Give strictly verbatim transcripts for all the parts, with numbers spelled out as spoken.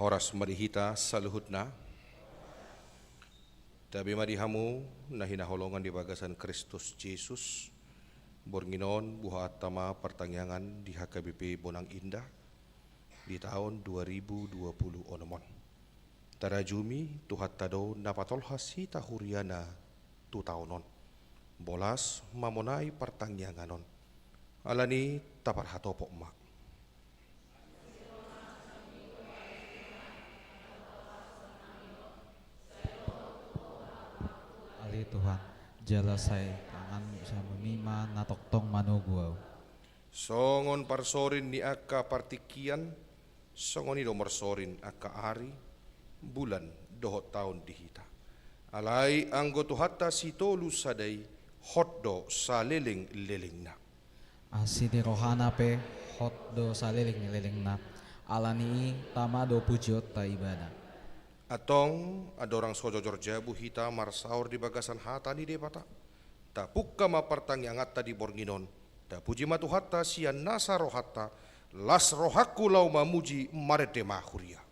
Horas ma di hita saluhutna. Tabe ma di hamu na hinaholongan di bagasan Kristus Jesus. Borngin on buhaanta ma partangiangan di H K B P Bonang Indah di taon dua ribu dua puluh onom on. Tarajumi Tuhanta do na patolhas hita huriana tu taon on. Bolas mamonai partangiangan on. Alani taparhatopot ma. Ale Tuhan, jala sai tangan samunima na tongtong manogu au. Songon parsorin ni angka partingkian, songon i do marsorin angka ari, bulan, dohot taon di hita. Alai anggo Tuhanta sitolu sada i, hot do saleleng-lelengna. Asi ni rohana pe, hot do saleleng-lelengna. Alani i tama do pujionta ibana. Antong, andorang so jojor jabu hita marsaor di bagasan hata ni Debata, tapungka ma partangianganta di borngin on. Tapuji ma Tuhanta sian nasa rohanta. Las rohangku laho mamuji, marende ma huria.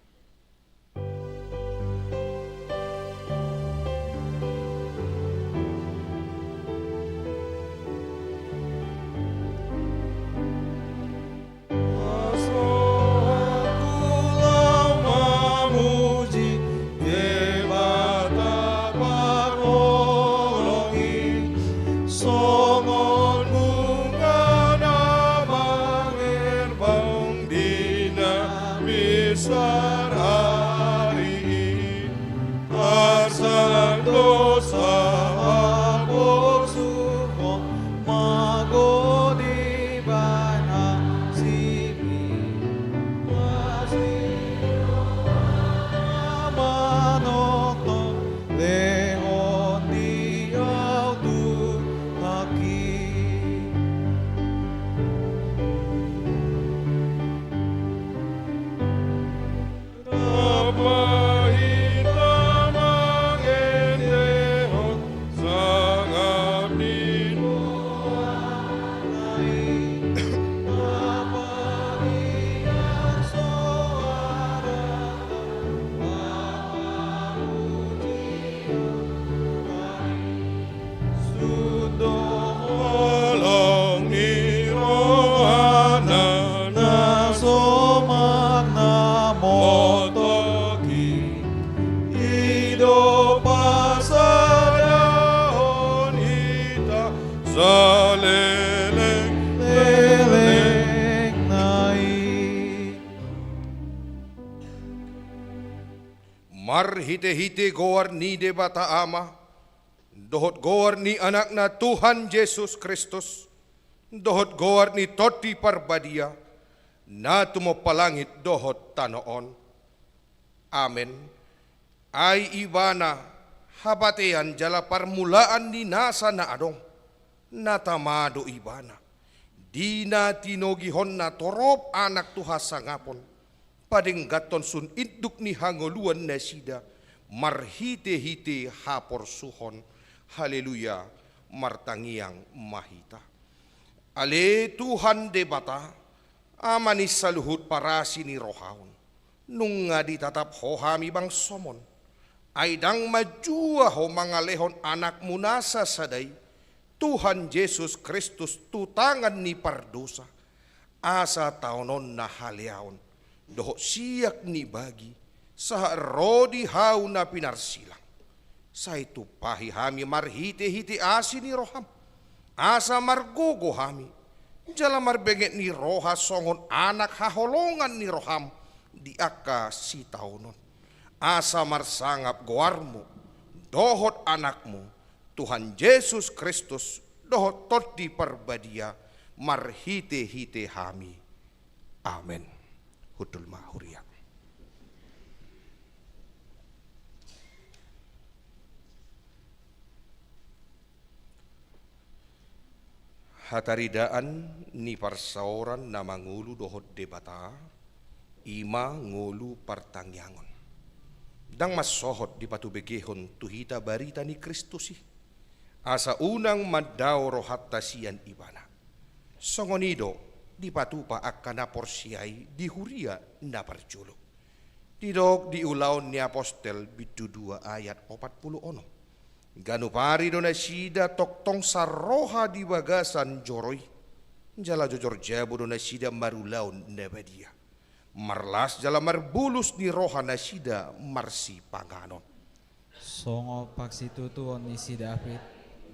Songon bunga na mangherbang di na minsar ari i, asa dosa haporsuhon mago di bana simi. Manoto lehon di au Tuhanki. Tapa hita mangendehon sangap ni roha i. Tapa hita soara. Sudo holong ni rohana na somak na montok i, i do pasadahon hita saleleng-lelengna i. Marhite-hite goar ni Debata Ama, dohot goar ni Anakna Tuhan Jesus Kristus, dohot goar ni Tondi Parbadia, na tumompa langit dohot tano on. Amen. Ai Ibana, hapatean jala parmulaan ni nasa na adong, na tama do Ibana. Di na tinogihonna torop anak tu hasangapon, padengganhon sun induk ni hangoluan nasida, marhite-hite haporsuhon. Haleluya, martangiang ma hita. Ale Tuhan Debata, Ama ni saluhut parasi ni roha on, nunga ditatap Ho hami bangsom on. Ai ndang manjua Ho mangalehon Anakmu na sasada i, Tuhan Jesus Kristus, tu tangan ni pardosa, asa taononna haleaon dohot siak ni bagi, sahat ro di hau na pinarsilang. Sai tumpahi hami marhite-hite asi ni roham, asa margogo hami, jala marbenget ni roha songon anak haholongan ni roham di angka sitaonon. Asa marsangap goarmu, dohot Anakmu, Tuhan Jesus Kristus, dohot Tondi Parbadia, marhite-hite hami. Amen. Hundul ma huria. Hataridaan ni parsaoran na mangolu dohot Debata, i ma ngolu partangiangon. Ndang mansohot dipatubegehon tu hita barita ni Kristus i, asa unang mandao rohanta sian Ibana. Songon i do dipatupa angka na porsea i di huria na parjolo. Didok di Ulaon ni Apostel bindu dua ayat opat pulu onom. Ganup ari do nasida tongtong sarroha di bagasan joro i. Jala jojor jabu do nasida marulaon na badia. Marlas jala marbulus ni roha nasida marsipanganon. Songon parsitutuon ni si David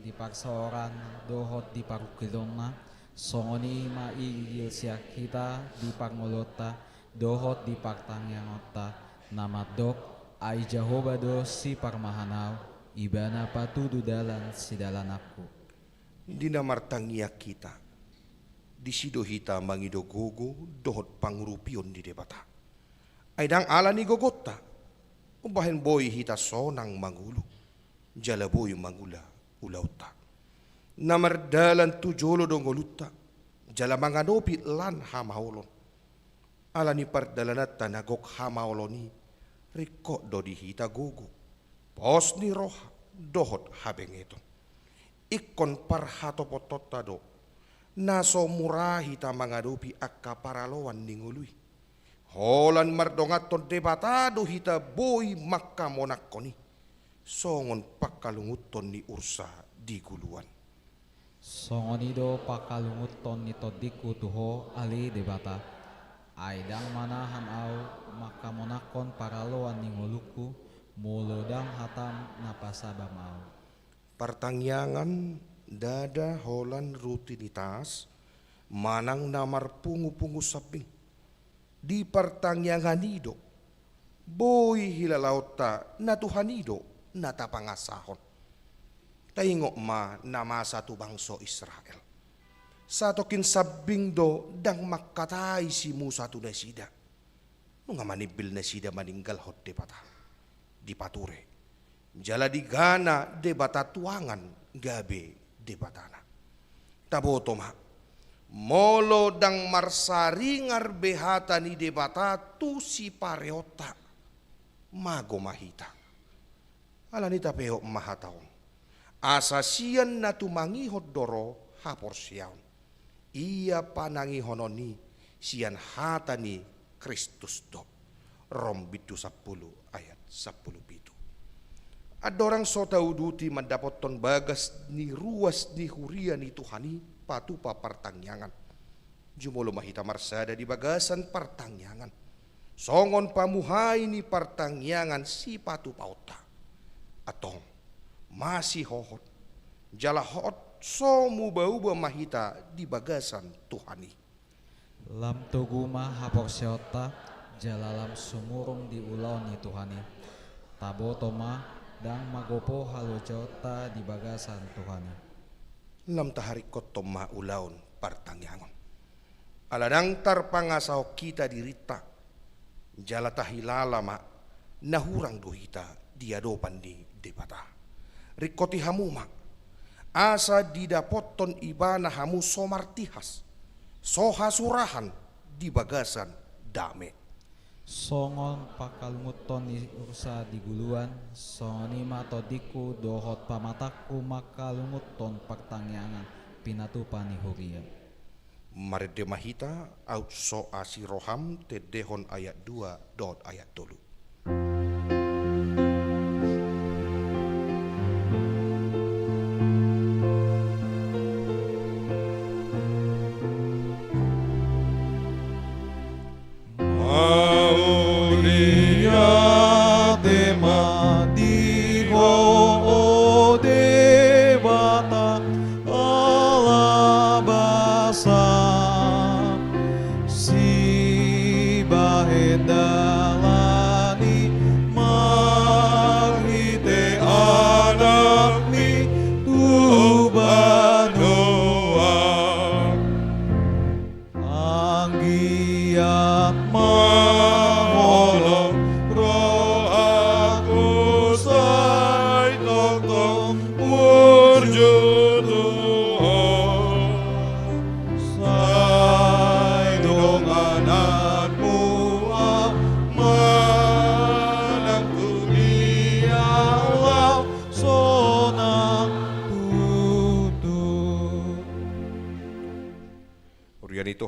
di parsaoran dohot di parungkilonna, songon i ma igilgil sian hita di parngoluonta dohot di partangiangonta, na mandok: Ai Jahowa do siparmahan ahu, Ibana patudu dalan sidalananku. Di na martangiang hita, disi do hita mangido gogo dohot pangurupion ni Debata. Ai ndang ala ni gogonta umbahen boi hita sonang mangolu jala boi mangula ulaonta. Na mardalan tu jolo do ngolunta jala mangadopi lan hamaolon. Ala ni pardalananta na gok hamaolon i, ringkot do di hita gogo, pos ni roha dohot habengeton. Ingkon parhatopotonta do na so mura hita mangadopi angka paraloan ni ngolu i. Holan mardonganhon Debata do hita boi mangkamonanghon i, songon pangkalungunhon ni ursa di guluan. Songon i do pangkalungunhon ni tondingku tu Ho, ale Debata. Ai ndang manahan ahu mangkamonanghon paraloan ni ngolungku, molo ndang hataM na pasabam ahu. Partangiangan ndada holan rutinitas manang na marpungupungu sambing. Di partangiangan i do boi hilalaonta na Tuhan i do na tapangasahon. Taingot ma na masa tu bangso Israel. Satongkin sambing do ndang mangkatai si Musa tu nasida. Nunga manimbil nasida maninggalhon Debata. Dipature jala digana Debata tuangan gabe debatana. Taboto ma, molo ndang marsaringar be hata ni Debata tu sipareonta, mago ma hita. Ala ni i tapeop ma hata on, asa sian na tumangihon do ro haporseaon. Ia panangihonon i sian hata ni Kristus do. Rom bindu sampulu ayat sampulu pitu. Andorang so tauduti mandapothon bagas ni ruas ni huria ni Tuhan i patupa partangiangan, jumolo ma hita marsada di bagasan partangiangan songon pamuhai ni partangiangan sipatupaonta. Antong masihohot jala hot so mubauba ma hita di bagasan Tuhan i. Lam togu ma haporseaonta jala lam sumurung di ulaon ni Tuhan i. Taboto ma, ndang magopo halojaonta di bagasan Tuhan i. Lam taharingkothon ma ulaon partangiangon. Ala ndang tarpangasahon hita dirinta, jala tahilala ma na hurang do hita di adopan ni Debata. Ringkoti hamu ma, asa didapothon Ibana hamu so martihas, so hasurahan di bagasan dame. Songon pangkalungunhon ni ursa di guluan, songon i ma tondingku dohot pamatangku mangkalungunhon partangiangan pinatupa ni huria. Marende ma hita, aut so asi roham, tendehon ayat dua dohot ayat tolu. Mauliate ma di Ho, o Debata, ala basa sibahen dalan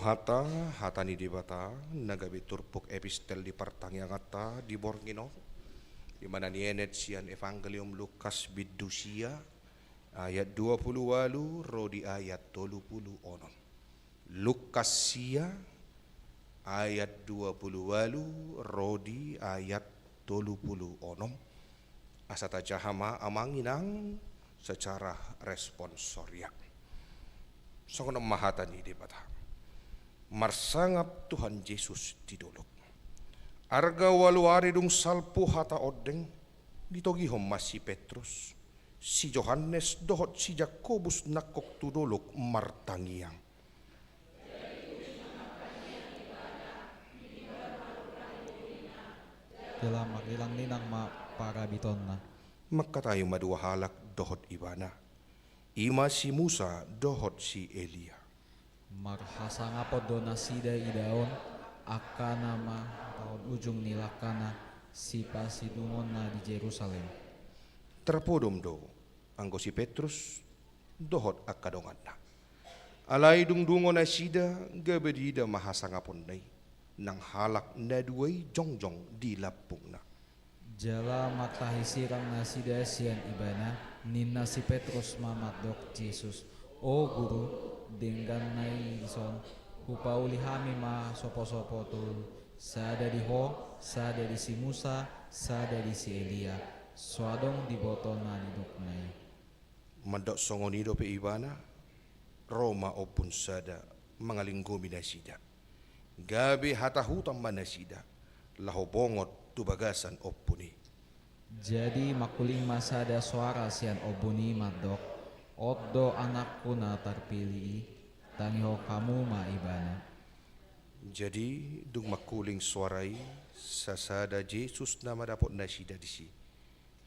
Hata, hata ni Debata, na gabe turpuk epistel di partangianganta di borngin on, di mana nienet sian Evangelium Lukas bindu sia, ayat dua pulu ualu ro di ayat tolu pulu onom. Lukas sia, ayat dua pulu ualu ro di ayat tolu pulu onom. Asa tajaha ma amang inang secara responsoria. Songon on ma hata ni Debata. Marsangap Tuhan Jesus di dolok. Arga ualu ari dung salpu hata ondeng, ditogihon ma si Petrus, si Johannes dohot si Jakobus nangkok tu dolok martangiang. Jala marngilang-ngilang ma parabitonna. Mangkatai ma dua halak dohot ibana. I ma si Musa dohot si Elia. Marhasangapon do nasida idaon, angka na manghatahon ujung ni langkana, sipasidungonna di Jerusalem. Tarpodom do anggo si Petrus dohot angka donganna. Alai dung dungo nasida, gabe diida ma hasangaponna i, nang halak na dua i jongjong di lampungna. Jala martahi sirang nasida sian ibana, ninna si Petrus ma mandok Jesus, "O Guru, denggan nai dison hupauli hami ma sopo-sopo tolu, sada di Ho, sada di si Musa, sada di si Elia, so adong diboto na nidokna i." Mandok songon i dope ibana, ro ma ombun sada mangalinggomi nasida. Gabe hatahutan ma nasida, laho bongot tu bagasan ombun i. Jadi mangkuling ma sada soara sian ombun i mandok, "On do Anakku na tarpilih i, tangihon hamu ma ibana." Jadi dung mangkuling soara i, sasada Jesus na mandapot nasida disi.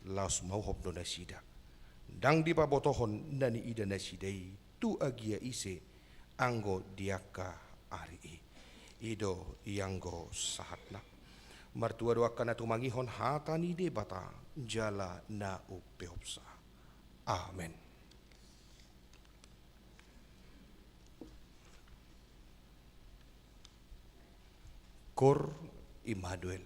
Laos mauhom do nasida. Ndang dipabotohon na niida nasida i tu agia ise anggo di angka ari i. I do ianggo sahatna. Martua do angka na tumangihon hata ni Debata jala na umpeopsa. Amen. Cor Immanuel.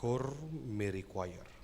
Tabor Mary Choir.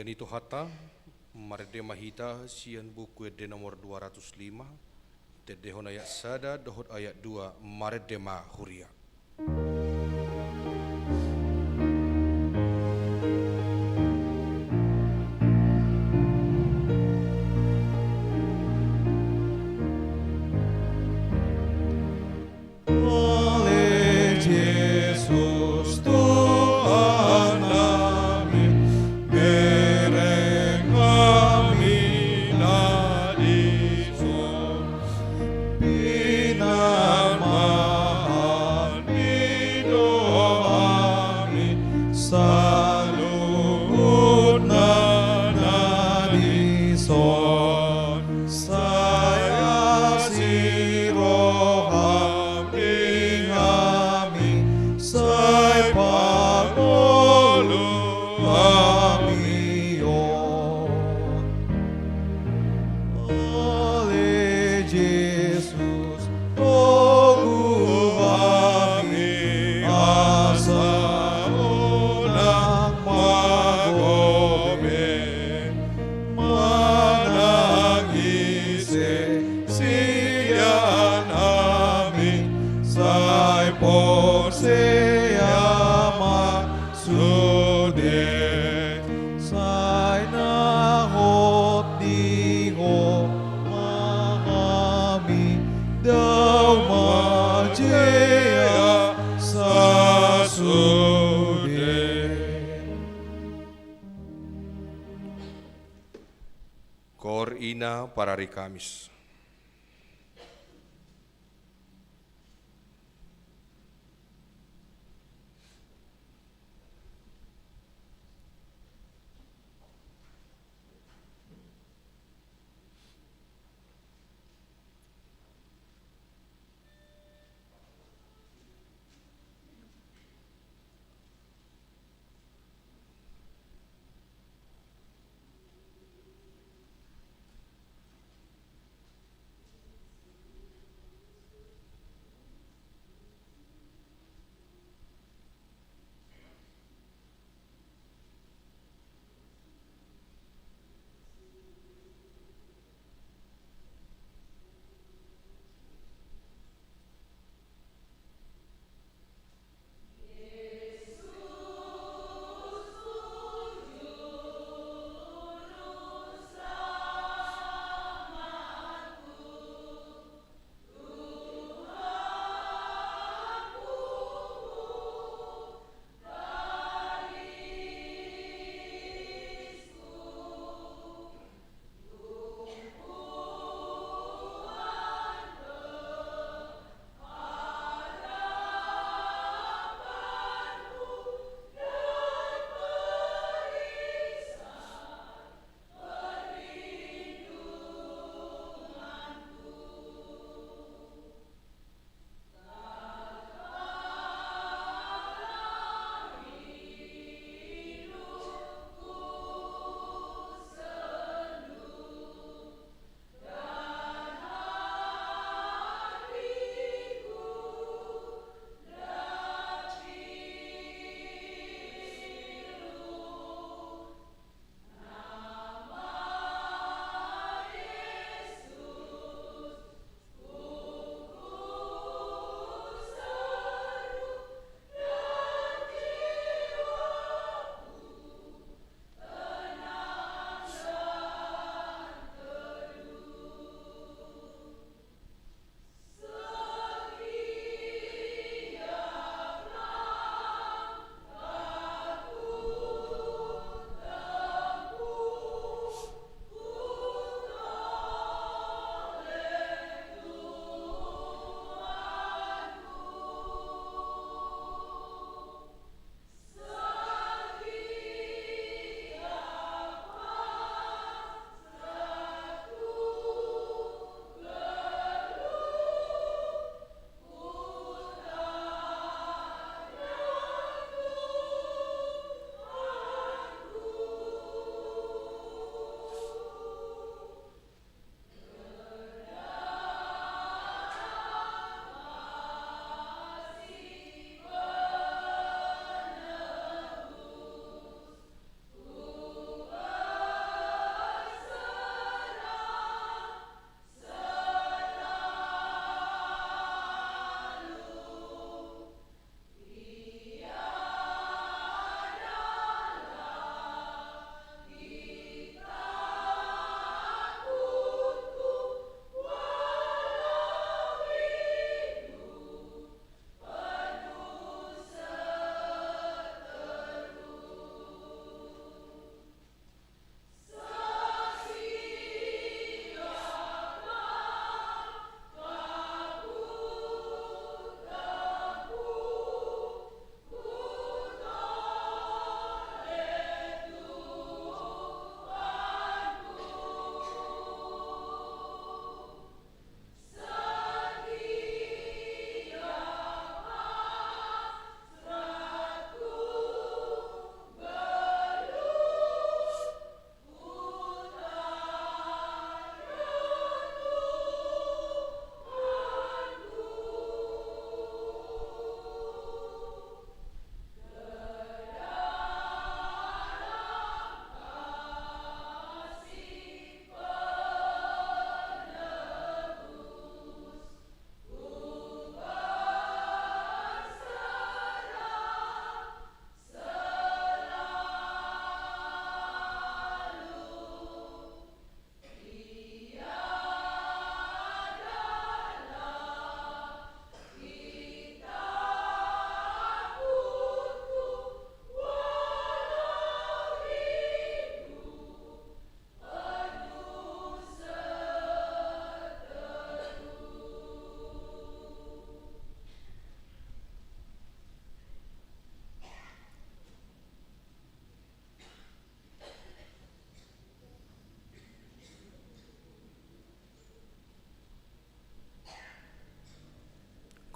Ende ni Tuhanta, marende ma hita sian Buku Ende nomor dua ratus lima, tendehon ayat sada dohot ayat dua, marende ma huria. Ale Jesus Tuhan nami, bereng hami na dison, pinarmahan ni do hami saluhutna na dison. Sai asi roham di hami, sai pangolu hami on. Ale Jesus, togu hami asa unang magomeng, manang ise sian hami, sai porsea ma sude. Sai na hot di Ho ma hami, dao ma jea sasude. Koor ina parari Kamis.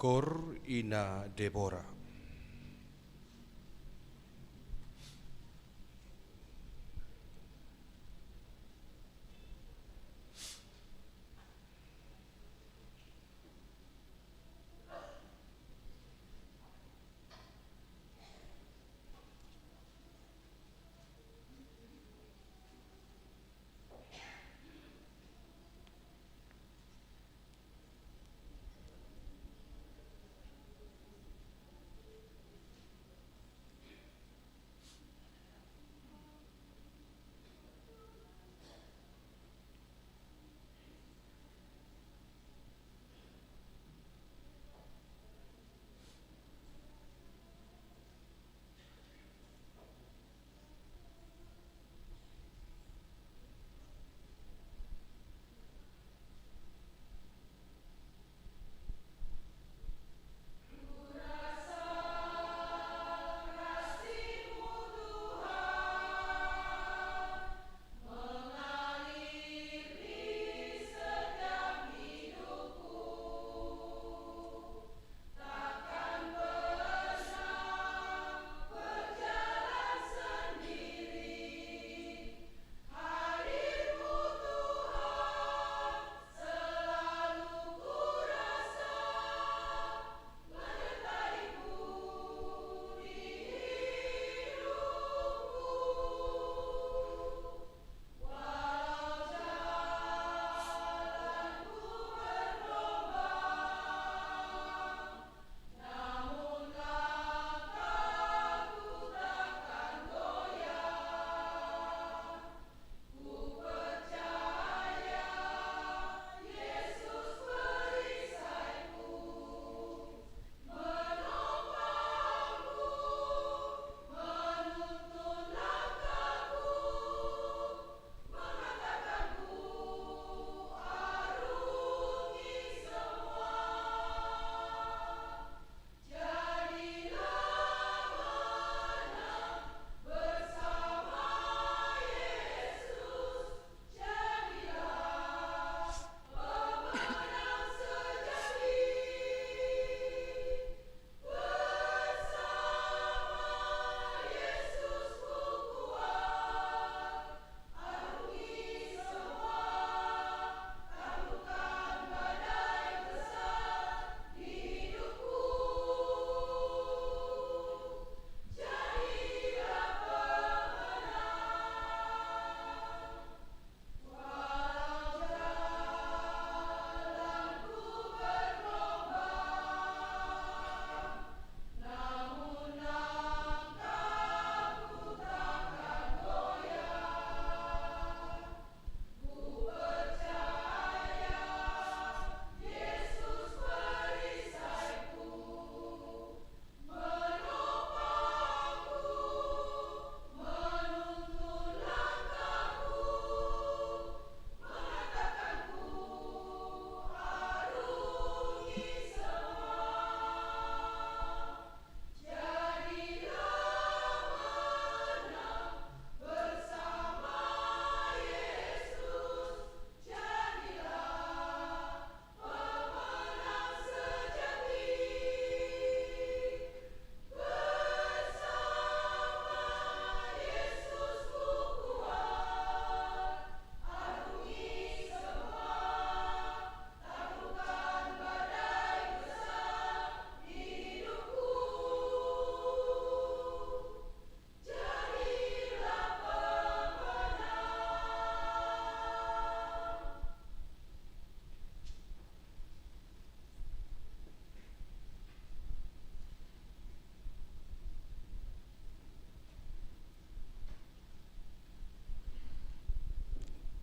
Tor ina Debora.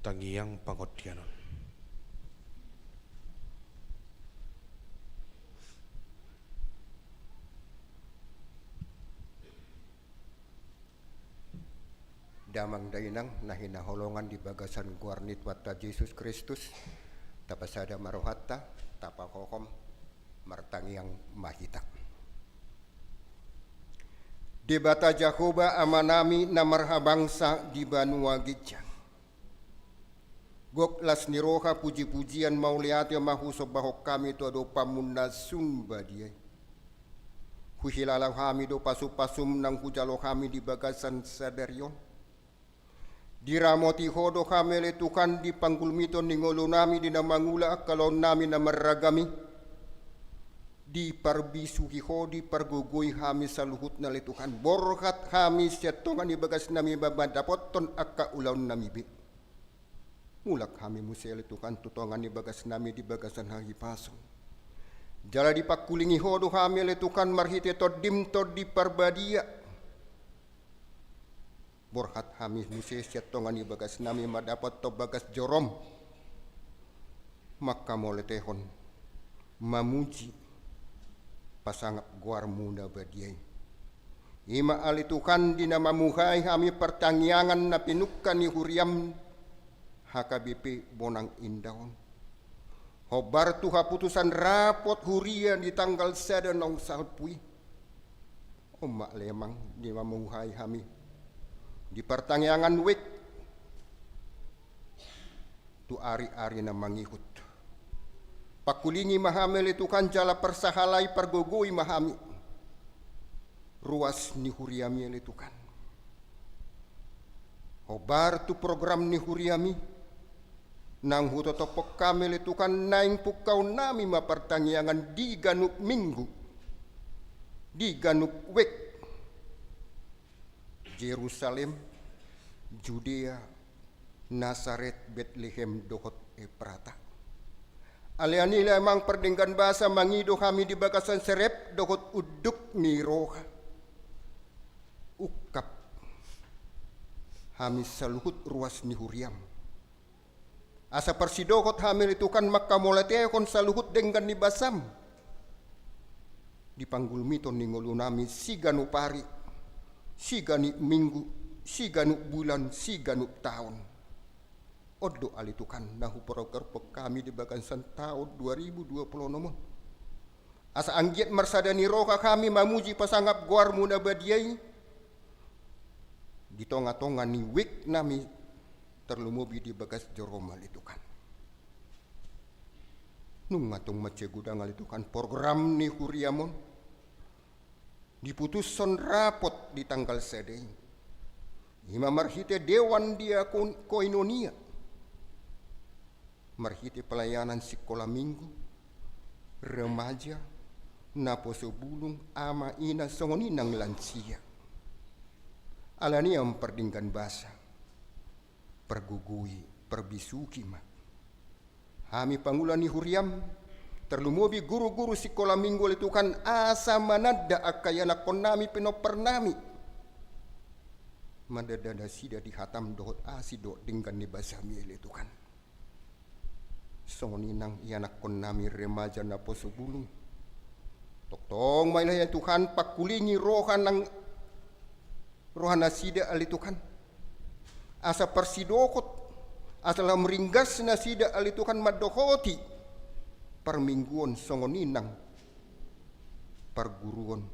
Tangiang pangondianon. Damang dainang na hinaholongan di bagasan goar ni Tuhanta Jesus Kristus, tapasada ma rohanta, tapahohom, martangiang ma hita. Debata Jahowa Amanami na marhabangsa di banua ginjang, Gok las ni roha, puji-pujian mauliate ma husombahon hami tu adopanmu na sun badia i. Huhilala hami do pasu-pasum naung hujalo hami di bagasan sadari on. Diramoti ho do hami ale Tuhan di panggulmiton ni ngolunami di na mangula angka ulaonnami na marragam i. Diparbisuhi ho, dipargogoi hami saluhutna ale Tuhan. Borhat hami sian tonga ni bagasnami mandapothon angka ulaonnami be. Mulak hami muse ale Tuhan tu tonga ni bagasnami di bagasan hahipason. Jala dipangkulingi ho do hami ale Tuhan marhite Tondim Tondi Parbadia. Borhat hami muse sian tonga ni bagasnami mandapothon bagas jorom. Manghamauliatehon, mamuji, pasangap goarmu na badia i. I ma ale Tuhan di na mamuhai hami partangiangan na pinungka ni huriam H K B P Bonang Indah on. Hombar tu haputusan rapot huria di tanggal sada naung salpu i. On ma ale Amang di na mamuhai hami di partangiangan wijk tu ari-ari na mangihut. Pangkulingi ma hami ale Tuhan jala parsahalai, pargogoi ma hami ruas ni huriami ale Tuhan. Hombar tu program ni huriami naung hutotophon hami ale Tuhan, naeng pungkaonnami ma partangiangan di ganup minggu, di ganup wijk. Jerusalem, Judea, Nasaret, Betlehem dohot Eprata. Alani i ale Amang pardenggan basa, mangido hami di bagasan serep dohot unduk ni roha. Ungkap hami saluhut ruas ni huriam. Asa parsidohot hami ale Tuhan manghamauliatehon saluhut denggan ni basam di panggulmiton ni ngolunami siganup ari, siganup minggu, siganup bulan, siganup taon. On do ale Tuhan na huparorobhon hami di bagasan taon dua ribu dua puluh onom on. Asa anggiat marsada ni roha hami mamuji pasangap goarmu na badia i di tonga-tonga ni wijk nami, tarlumobi di bagas jorom ale Tuhan. Nunga tung mansai godang ale Tuhan program ni huriam on diputushon rapot di tanggal sada i. I ma marhite dewan diakon-, koinonia, marhite pelayanan sikola minggu, remaja, naposo bulung, ama ina songon i nang lansia. Alani i Amang pardenggan basa, pargogoi, parbisuhi ma hami pangula ni huriam, tarlumobi guru-guru sikola minggu ale Tuhan, asa mananda angka ianakkonnami pinomparnami mananda nasida di hatam dohot asi dohot denggan ni basami ale Tuhan. Songon i nang ianakkonnami remaja naposo bulung. Tongtong ma ale Tuhan pangkulingi roha nang roha nasida ale Tuhan. Asa parsidohot, asa lam ringgas nasida ale Tuhan mandohoti parmingguon songon i nang parguruon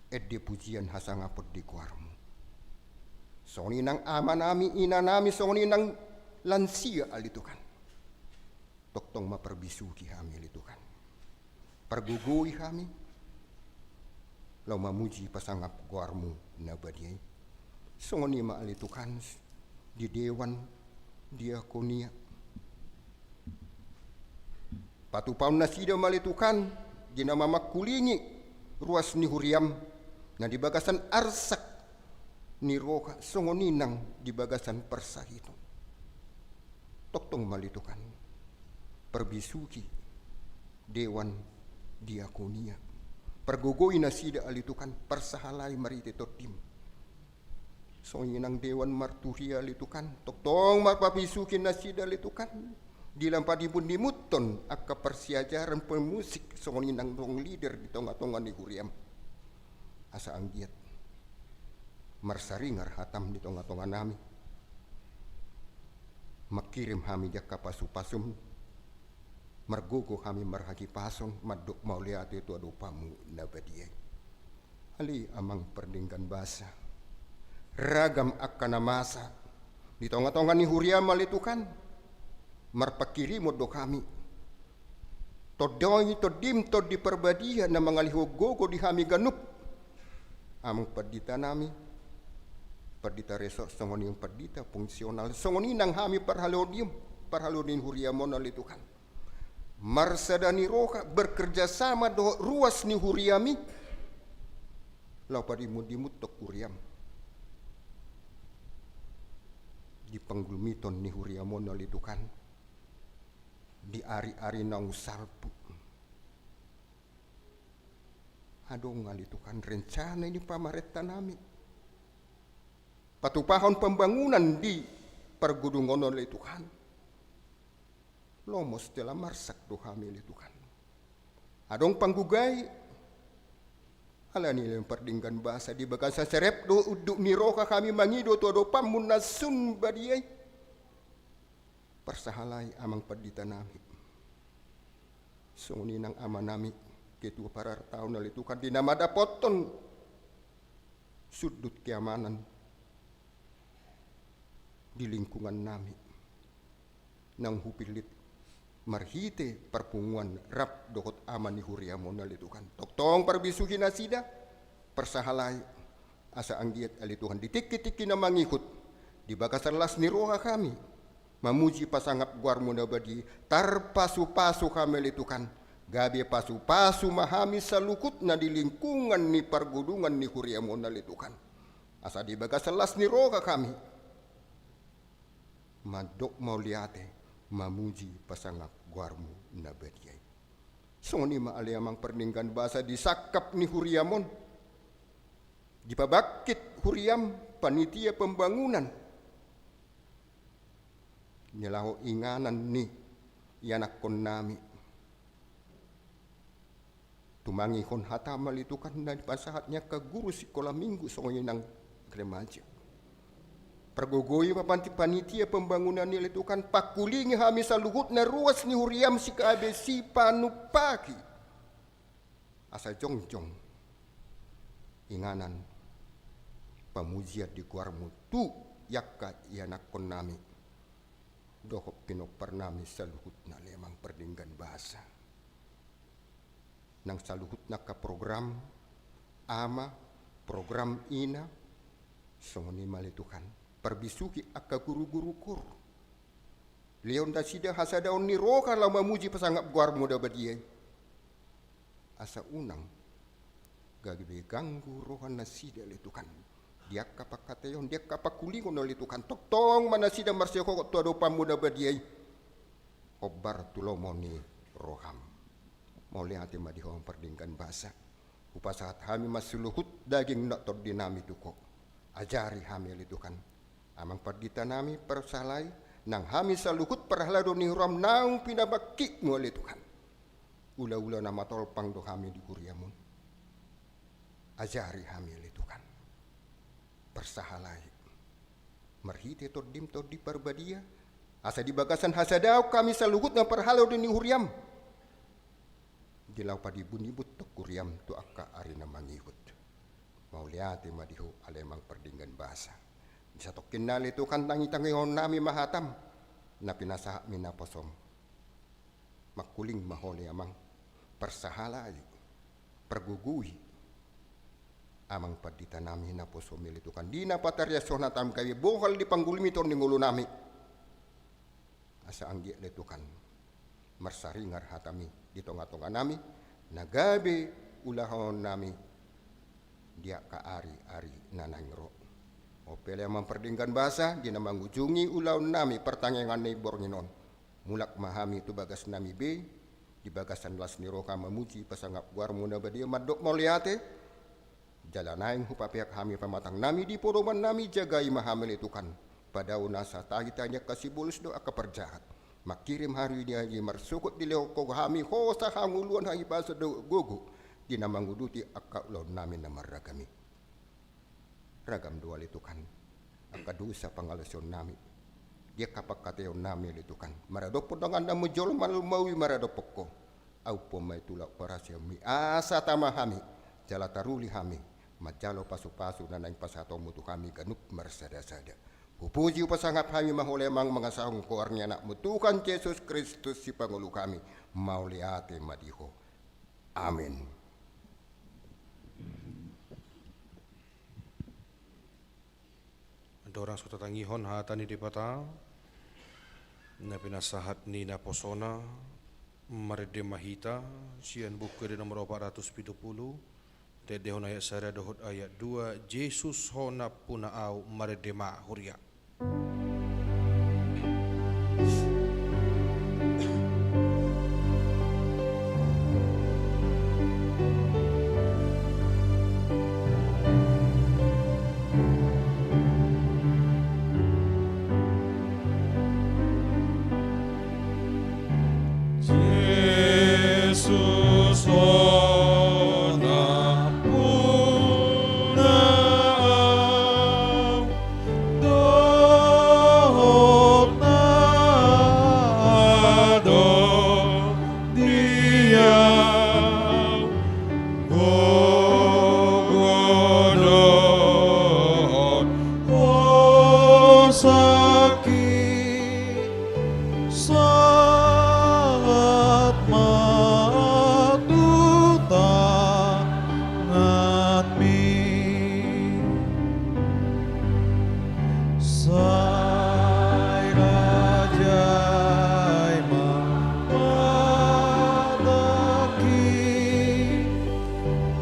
ende pujian hasangapon di goarmu. Songon i nang amanami, inanami, songon i nang lansia ale Tuhan. Tongtong ma parbisuhi hami ale Tuhan. Pargogoi hami laho mamuji pasangap goarmu na badia i. Songon i ma ale Tuhan di dewan diakonia. Patupaon nasida ma ale Tuhan di na mamangkulingi ruas ni huriam na di bagasan arsak ni roha songon i nang di bagasan parsahiton. Tongtong ma ale Tuhan parbisuhi dewan diakonia. Pargogoi nasida ale Tuhan, parsahalai marhite Tondim. Songon i nang dewan marturia ale Tuhan, tongtong ma parbisuhi nasida ale Tuhan di lam panimbun-nimbunhon angka parsiajaran pemusik songon i nang song leader di tonga-tonga ni huriam. Asa anggiat marsaringar hatam di tonga-tonga nami. Mangkirim hami di angka pasu-pasum, margogo hami marhahipason mandok mauliate tu adopanmu na badia i. Ale Amang pardenggan basa, ragam angka na masa Di tonga-tonga ni huriam ale Tuhan, marpanghirimon do hami. Tondi, Tondim, Tondi Parbadia na mangalehon gogo di hami ganup. Amang pandita nami, pandita resort, songon i pandita fungsional, songon i nang hami parhalado ni, parhalado ni huriam on ale Tuhan. Marsada ni roha, bekerja sama dohot ruas ni huriam i, laho padimun-dimun tong huriam. Di panggulmiton ni huriam on ale Tuhan, di ari-ari naung salpu. Adong ale Tuhan rencana ni pamarenta nami. Patupahon pembangunan di pargedungan on ale Tuhan. Lomo setelah marsak do hami ale Tuhan. Adong panggugai, alani ale Amang pardenggan basa di bagasan serep dohot unduk ni roha hami mangido tu adopanmu na sun badia i. Parsahalai amang pandita nami. Songon i nang ama nami, ketua parartaon ale Tuhan di na mandapothon sundut keamanan di lingkungan nami. Naung hupillit marhite parpunguan rap dohot ama ni huriam on ale Tuhan. Tongtong parbisuhi nasida, parsahalai, asa anggiat ale Tuhan di tingki-tingki na mangihut, di bagasan las ni roha hami mamuji pasangap goarmu na badia i, tarpasu-pasu hami ale Tuhan, gabe pasu-pasu ma hami saluhutna di lingkungan ni pargedungan ni huriam on ale Tuhan. Asa di bagasan las ni roha hami mandok mauliate, mamuji pasangap goarmu na badia i. Songon i ma ale amang pardenggan basa di sangkap ni huriam on, dipabangkit huriam panitia pembangunan ni laho inganan ni ianakhon nami. Tumangihon hata ma ale Tuhan na dipasahat ni angka guru sikola minggu songon i nang remaja. Pargogoi ma panti-, panitia pembangunan i ale Tuhan, pangkulingi hami saluhutna ruas ni huriam sikabe sipanumpaki. Asa jongjong inganan pamujian di goarmu tu angka ianakhon nami dohot pinompar nami saluhutna ale amang pardenggan basa. Nang saluhutna angka program ama, program ina, songon i ma ale Tuhan. Parbisuhi angka guru-guru koor. Lehon nasida hasadaon ni roha laho mamuji pasangap goarmu na badia i. Asa unang gabe ganggu roha nasida ale Tuhan. Di angka pangkataion, di angka pangkulingon ale Tuhan. Tongtong ma nasida marsihohot tu adopanmu na badia i. Hombar tu lomo ni roham. Mauliate ma di ho amang pardenggan basa. Hupasahat hami ma saluhut daging dohot tondi nami tu ho. Ajari hami ale Tuhan. Amang pandita nami parsahalai, nang hami saluhut parhalado ni huriam naung pinabangkitmu ale Tuhan. Ula-ula na matolpang do hami di huriam on. Ajari hami ale Tuhan. Parsahalai. Marhite Tondim, Tondi Parbadia, asa di bagasan hasadaon hami saluhutna parhalado ni huriam, di laho padimun-dimun tong huriam tu angka ari na mangihut. Mauliate ma di ho ale amang pardenggan basa. Di satongkinna ale Tuhan, tangi-tangihon nami ma hatam na pinasahatmi naposom. Mangkuling ma ho ale amang, parsahalai, pargogoi amang pandita nami naposom i ale Tuhan, di na patariashon hatam gabe bohal di panggulmiton ni ngolu nami. Asa anggiat ale Tuhan marsaringar hatami di tonga-tonga nami, na gabe ulahonon nami di angka ari-ari na naeng ro. On pe ale amang pardenggan basa, di na mangujungi ulaon nami partangiangan ni borngin on, mulak ma hami tu bagas nami be, di bagasan las ni roha mamuji pasangap goarmu na badia mandok mauliate. Jala naeng hupapeak hami pamatang nami di podoman nami, jagai ma hami ale Tuhan. Padao nasa tahi-tahi ni angka sibolis dohot angka parjahat. Mangkirim hariaria marsogot dilehon ho hami hosa, hangoluan, hahipason dohot gogo di na manguduti angka ulaon nami na marragam i. Ragam do ale Tuhan angka dosa pangalaosion nami di angka pangkataion nami ale Tuhan. Maradophon dongan nami jolma na lumobi maradophon ho. Adophon ma i tu lauk parasianmi asa tama hami jala taruli hami manjalo pasu-pasu na naeng pasahatonmu tu hami ganup marsada-sada. Hupuji hupasangap hami ma Ho ale Amang mangasahon goar ni Anakmu Tuhan Jesus Kristus Sipangolu hami. Mauliate ma di Ho. Amin. Andorang so tatangihon hata ni Debata na pinasahat ni naposona, marende ma hita sian Buku Ende nomor opat ratus pitu pulu, tendehon ayat sada dohot ayat dua, Jesus Ho nampuna au, marende ma huria. Jesus Ho nampuna au, dohot na adong di au, gogo dohot hosaki, sahat ma tu tanganmi. Sai rajai ma matangki,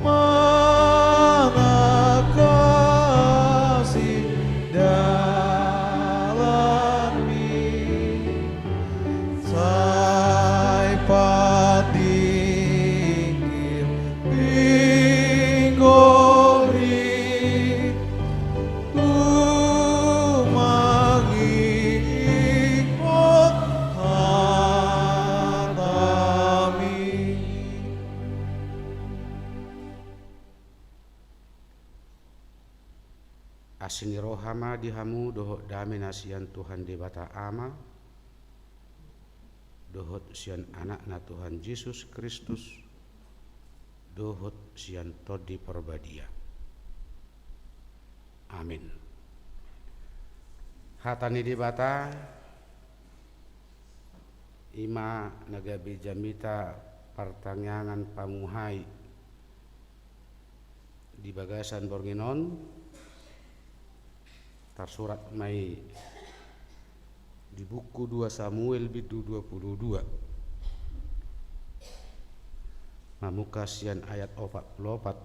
manangkasi dalanmi. Sai patingkir pinggolhi, tumangihon hatami. Asi ni roha ma di hamu dohot dame na sian Tuhan Debata Ama, dohot sian Anakna Tuhan Jesus Kristus, dohot sian Tondi Parbadia. Amin. Hata ni Debata i ma na gabe jamita partangiangan pamuhai di bagasan borngin on, tarsurat ma i di buku dua Samuel bindu dua pulu dua, mamungka sian ayat opat pulu opat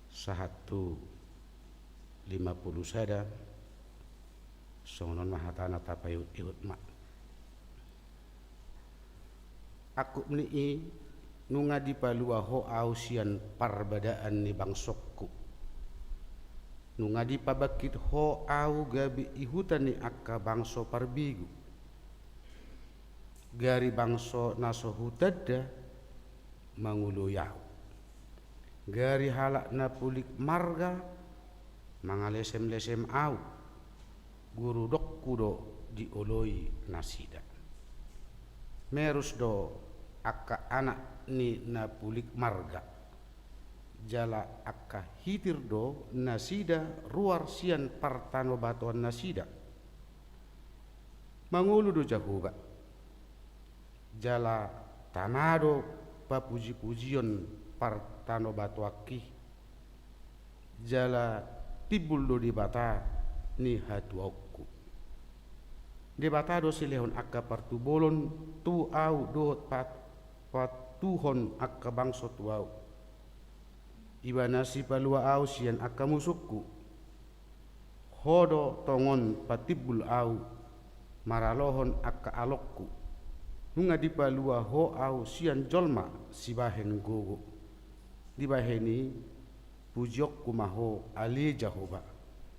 sahat tu lima pulu sada, songon on ma hatana, tapaihutihut ma. Angkup ni i, nunga dipalua Ho au sian parbadaan ni bangsongku. Nunga dipabangkit Ho au gabe ihuta ni angka bangso parbegu. Gari bangso na so hutanda mangoloi au. Gari halak na pulik marga mangalesemlesem au. Gurudokku do dioloi nasida. Merus do angka anak ni na pulik marga. Jala angka hitir do nasida ruar sian partanobatoannasida. Mangolu do Jahowa, jala tama do papujipujion partanobatoanki, jala timbul do Debata ni hatuaonku. Debata do silehon angka partubolon tu au dohot pat-, patuhon angka bangso tu au. Ibana sipalua au sian angka musungku. Ho do tongon patimbul au maralohon angka alongku. Nunga dipalua Ho au sian jolma sibahen gogo. Dibahen i, pujionku ma Ho ale Jahowa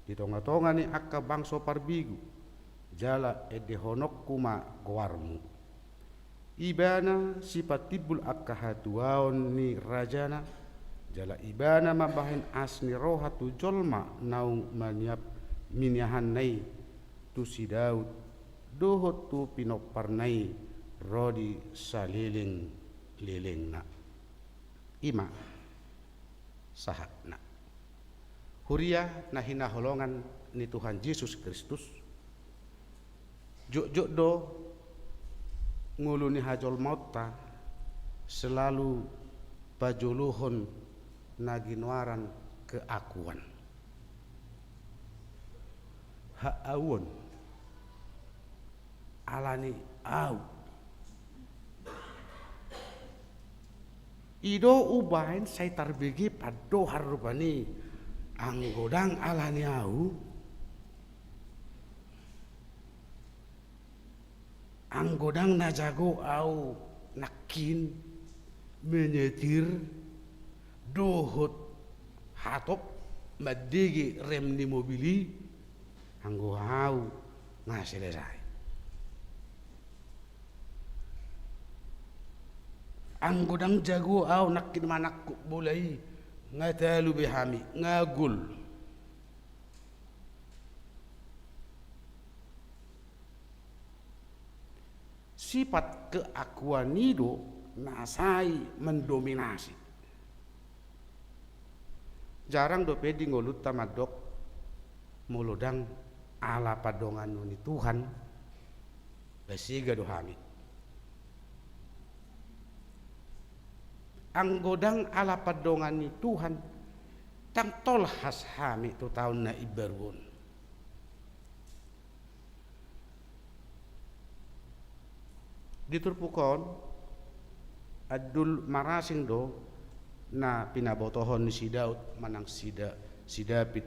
di tongatonga ni angka bangso parbegu, jala endehononku ma goarmu. Ibana sipatimbul angka hatuaon ni rajana, jala ibana mambahen as ni roha tu jolma naung maniap-, miniahanna i, tu si Daud dohot tu pinomparna i ro di salelenglelengna. I ma sahatna. Huria na hinaholongan ni Tuhan Jesus Kristus, jotjot do ngolu ni hajolmaonta selalu pajolohon na ginoaran keakuan. Haauon, alani au. I do umbahen sai tarbege pandohan rupani, anggo ndang alani au, anggo ndang na jago au nangkin menyetir dohot hatop mandege rem ni mobil i, anggo au nga selesai. Anggo ndang jago au nangkin manangkup bola i, nga talu be hami, nga gol. Sifat keakuan i do na sai mendominasi. Jarang dope di ngolunta mandok, molo ndang ala pandonganon ni Tuhan, basega do hami. Anggo ndang ala pandongan ni Tuhan, ndang tolhas hami tu taon na imbaru on. Di turpuk on, andul marasing do na pinabotohon ni si Daud manang si Da-, si David.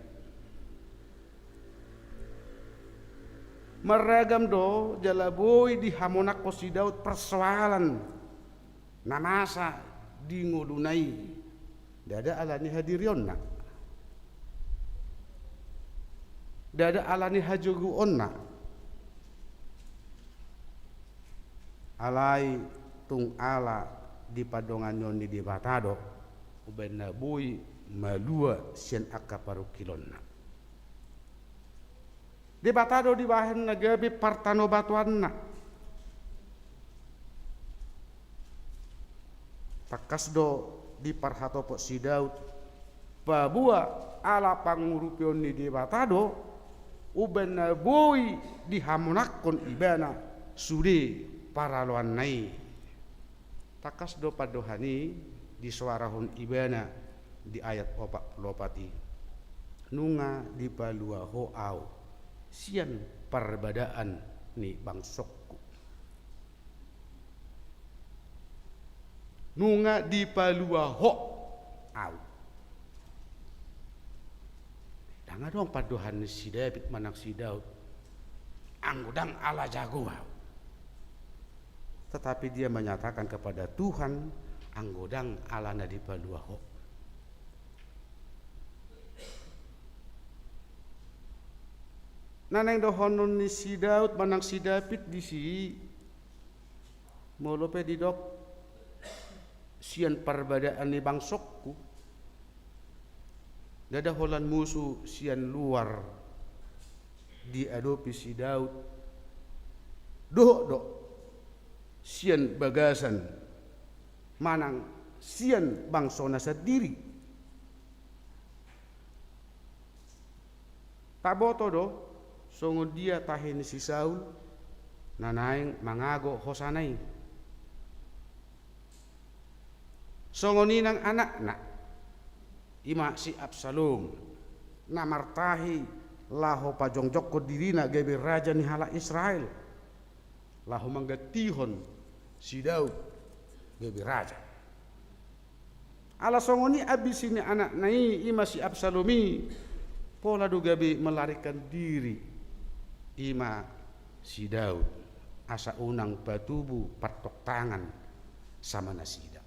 Marragam do jala boi dihamonangkon si Daud persoalan na masa di ngoluna i. Ndada alani hadirionna, ndada alani hajagoonna. Alai tung ala dipandongani on ni Debata do, umbahen na boi malua sian angka parungkilonna. Debata do dibahen na gabe partanobatoanna. Tangkas do diparhatopot si Daud, paboa ala pangurupion ni Debata do, umbahen na boi dihamonangkon ibana sude paraloanna i. Tangkas do pandohan i disoarahon ibana di ayat opat pulu opat i. Nunga dipalua Ho au sian parbadaan ni bangsongku. Nunga dipalua Ho au. Ndang adong pandohan ni si David manang si Daud, anggo ndang ala jago au. Tetapi dia menyatakan kepada Tuhan, anggo ndang ala na dipalua Ho. Na naeng dohonon ni si Daud manang si David disi, molo pe didok sian parbadaan ni bangsongku, ndada holan musu sian luar diadopi si Daud, dohot do sian bagasan manang sian bangsona sandiri. Taboto do songon dia tahi ni si Saul na naeng mangago hosana i. Songon i nang anakna, i ma si Absalom, na martahi laho pajongjongkon dirina gabe raja ni halak Israel, laho manggantihon si Daud gabe raja. Ala songon i ambisi ni anakna i, i ma si Absalom i, pola do gabe melarikan diri, i ma si Daud, asa unang patubu partoktangan sama nasida.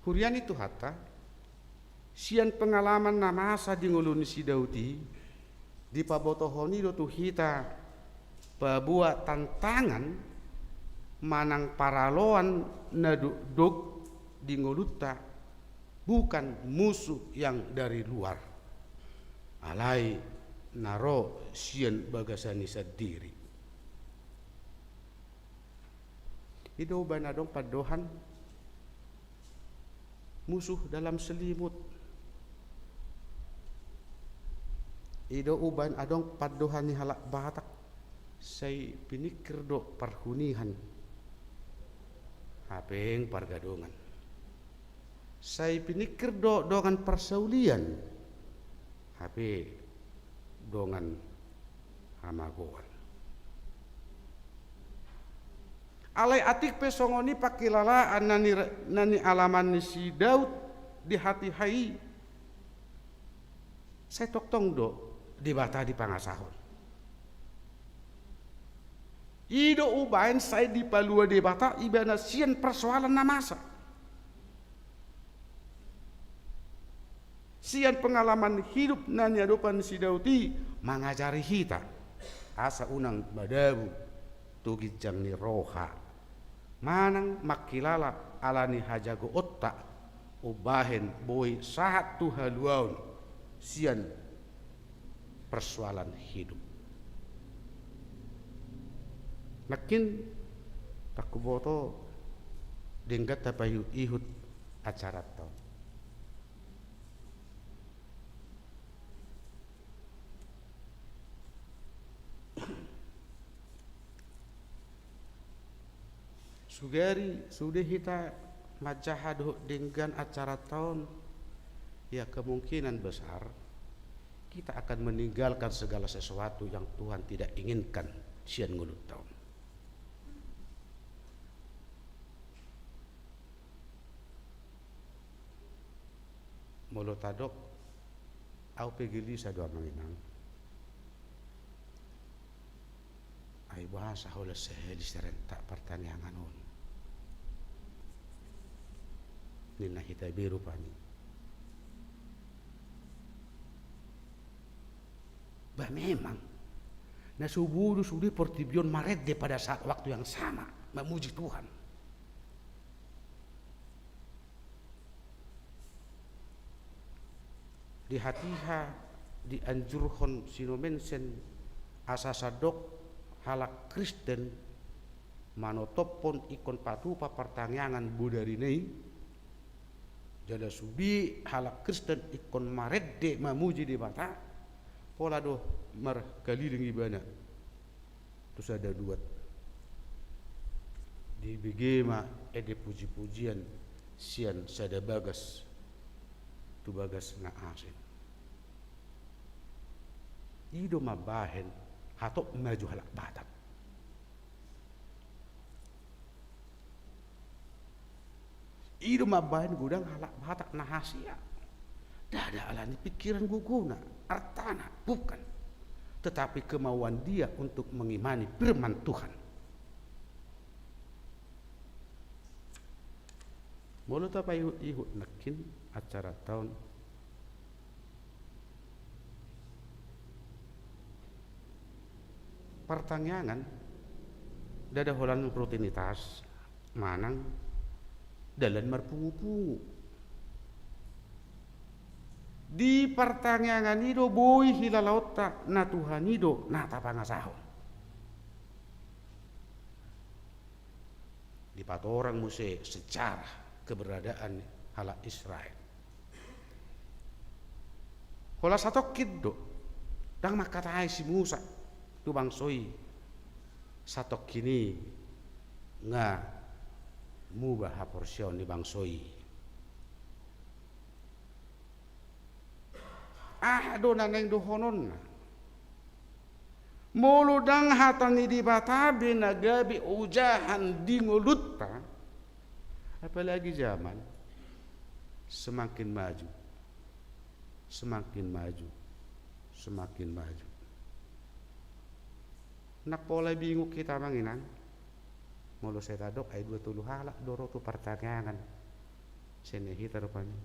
Huria ni Tuhanta, sian pengalaman na masa di ngolu ni si Daud i, dipabotohon i do tu hita paboa tantangan manang paraloan na dokdok di ngolunta bukan musuh yang dari luar, alai na ro sian bagasan i sandiri. I do umbahen adong pandohan musuh dalam selimut. I do umbahen adong pandohan ni halak Batak, sai piningkir do parhunian, hape pargadongan. Sai piningkir do dongan parsaulian, hape dongan hamagoan. Alai atik pe songon i pangkilalaan na ni, na nialaman ni si Daud di hatiha i, sai tongtong do Debata dipangasahon. I do umbahen sai dipalua Debata ibana sian parsoalan na masa. Sian pengalaman hidup na niadopan si Daud i mangajari hita, asa unang madabu tu ginjang ni roha. Manang mangkilala ala ni hajagoonta, umbahen boi sahat tu haluaon sian persoalan hidup. Nangkin, tung huboto denggan tapaihut-ihut acaranta on. Sugari sude hita manjaha dohot denggan acaranta on, ya, kemungkinan besar kita akan meninggalkan segala sesuatu yang Tuhan tidak inginkan sian ngolunta on. Molo tadok, au pe gelisah do, amang inang. Ai boasa holan sahali sering tak partangiangan on, ninna hita be rupani. Bah, memang na so boi do sude portibi on marende pada saat waktu yang sama memuji Tuhan. Di hatiha dianjurhon si Nommensen asa sandok halak Kristen manotophon ingkon patupa partangiangan bodarina i, jala sude halak Kristen ingkon marende mamuji Debata, pola do markaliling ibana tu sada luat. Dibege ma ende puji-pujian sian sada bagas tu bagas na asing. I do mambahen hatop maju halak Batak. I do mambahen godang halak Batak na hasea. Ndada ala ni pikiran gogona, artana, bukan. Tetapi kemauan dia untuk mengimani firman Tuhan. Molo tapaihut-ihut nangkin acaranta on, partangiangan ndada holan rutinitas manang dalan marpungu-pungu. Di partangiangan i do boi hilalaonta na Tuhan i do na tapangasahon. Dipatorang muse sejarah keberadaan halak Israel. Holan satongkin do, ndang mangkatai si Musa tu bangso i, satongkin i nga muba haporseaon ni bangso i. Aha do na naeng dohononna? Molo ndang hata ni Debata be na gabe ojahan di ngolunta, apalagi zaman semakin maju, semakin maju, semakin maju. Ndang pola bingung hita, amang inang. Molo sai tadok ai dua tolu halak do ro tu partangiangan, sai ninna hita rupani,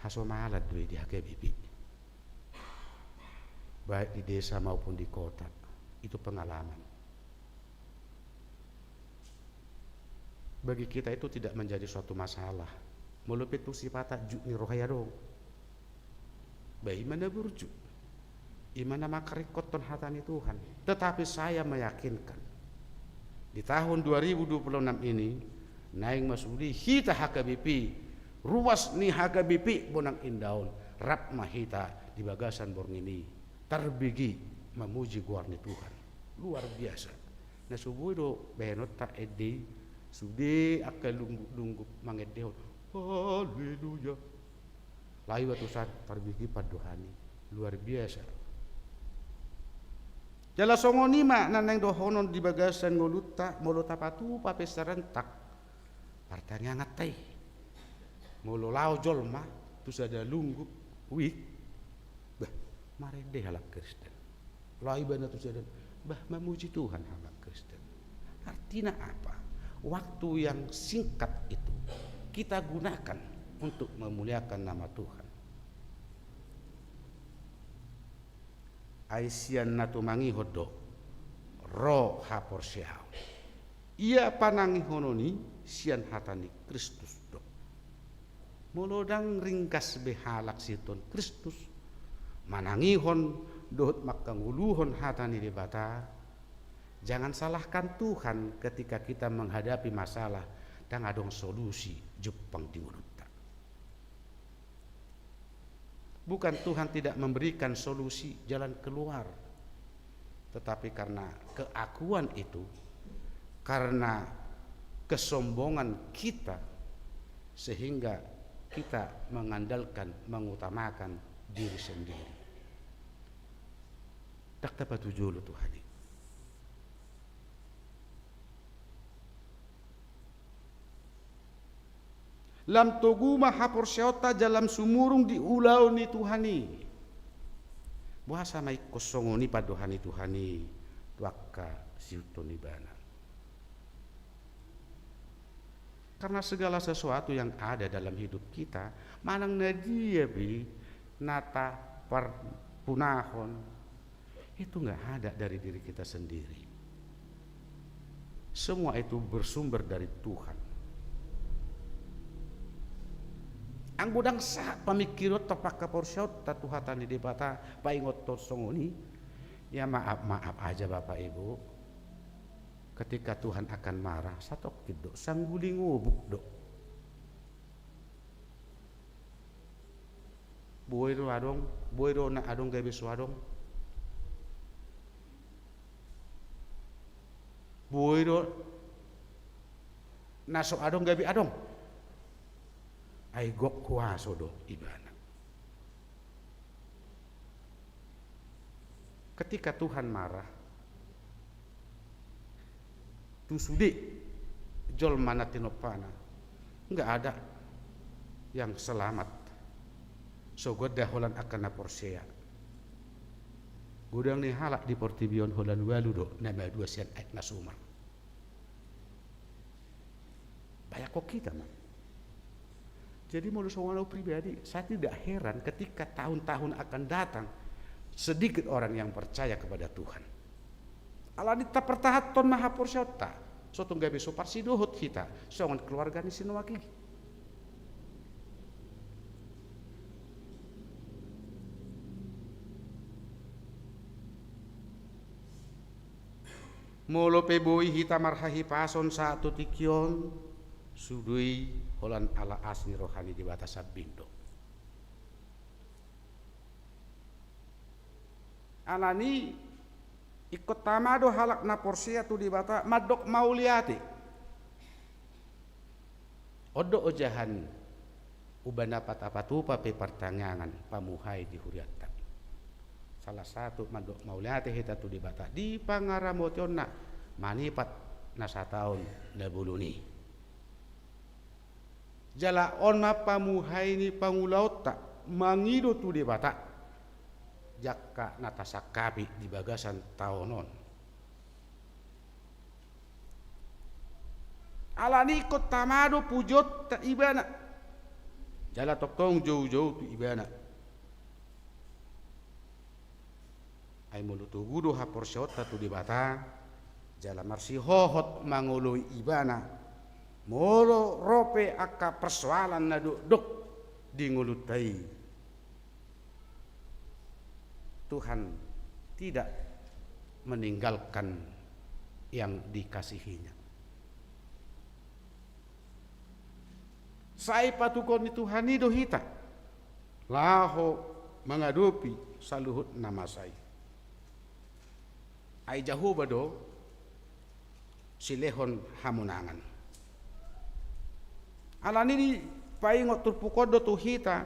hasomalan do i di H K B P, baik di desa maupun di kota. Itu pengalaman. Bagi kita itu tidak menjadi suatu masalah. Molo pe tung sipata jut ni roha i adong, ba i ma na burju, i ma na mangkaringkothon hata ni Tuhan. Tetapi saya meyakinkan, di tahun dua ribu dua puluh enam ini, naeng ma sude hita H K B P, ruas ni H K B P Bonang Indah on, rap ma hita di bagasan borngin i. Tarbege mamuji goar ni Tuhan. Luar biasa. Na so boi do bahenonta ende i, sude angka lungguk-lungguk mangendehon haleluya. Laho iba tu san, tarbege pandohan i. Luar biasa. Jala songon i ma na naeng dohonon di bagasan ngolunta, molo tapatupa pe sarentak partangianganta i. Molo laho jolma tu sada lungguk, wijk, bah, marende halak Kristen. Laho ibana tu sada, bah, mamuji Tuhan halak Kristen. Artinya apa? Waktu yang singkat itu kita gunakan untuk memuliakan nama Tuhan. Ai sian na tumangihon do ro haporseaon. Ia panangihonon i sian hata ni Kristus do. Molo ndang ringgas be halak siihuthon Kristus manangihon dohot mangkangoluhon hata ni Debata, jangan salahkan Tuhan ketika kita menghadapi masalah, ndang adong solusi jumpang di ngolunta. Bukan Tuhan tidak memberikan solusi jalan keluar, tetapi karena keakuan itu, karena kesombongan kita, sehingga kita mengandalkan, mengutamakan diri sendiri. Ndang tapatujolo Tuhan i. Lam togu ma haporseaonta jala lam sumurung di ulaon ni Tuhan i. Boasa ma ingkon songon i pandohan ni Tuhan i tu angka siihuthon ibana? Karena segala sesuatu yang ada dalam hidup kita, manang na dia pe na taparpunahon, itu nggak ada dari diri kita sendiri. Semua itu bersumber dari Tuhan. Anggo ndang sahat pamingkirionta, panghaporseaonta tu hata ni Debata, paingothon songon i, ya maaf-maaf aja, Bapak Ibu. Ketika Tuhan akan marah, satongkin do, sangguling obuk do. Boi do adong, boi do na adong gabe so adong. Boi do na so adong gabe adong. Ai gok kuaso do ibana. Ketika Tuhan marah, tu sude jolma na tinompana, nggak ada yang selamat. Sogot da holan angka na porsea. Godang ni halak di portibi on holan ualu do na madua sian aek na sumar. Bayangkon hita ma. Jadi molo songon au pribadi, saya tidak heran ketika tahun-tahun akan datang sedikit orang yang percaya kepada Tuhan. Alani tapartahanhon ma haporseaonta, so tung gabe so parsidohot hita songon keluarga ni si Noak i. Molo pe boi hita marhahipason sahat tu tingki on, sude i holan ala asi ni roha ni Debata sambing do. Alani ingkon tama do halak na porsea tu Debata mandok mauliate. On do ojahan umbahen na tapatupa pe partangiangan pamuhai di hurianta. Salah satu mandok mauliate hita tu Debata di pangaramotionna manipat na sataon na bolon i. Jala on ma pamuhai ni pangulaonta mangido tu Debata jangka na tasangkapi di bagasan taon on. Alani ingkon tama do pujionta Ibana, jala tongtong joujou tu Ibana. Ai molo togu do haporseaonta tu Debata, jala marsihohot mangoloi Ibana, molo ro pe angka persoalan na dokdok di ngolunta i, Tuhan tidak meninggalkan yang dikasihinya. Sai patugon ni Tuhan i do hita laho mangadopi saluhut na masa i. Ai Jahowa do silehon hamonangan. Alani i paingot turpuk on do tu hita,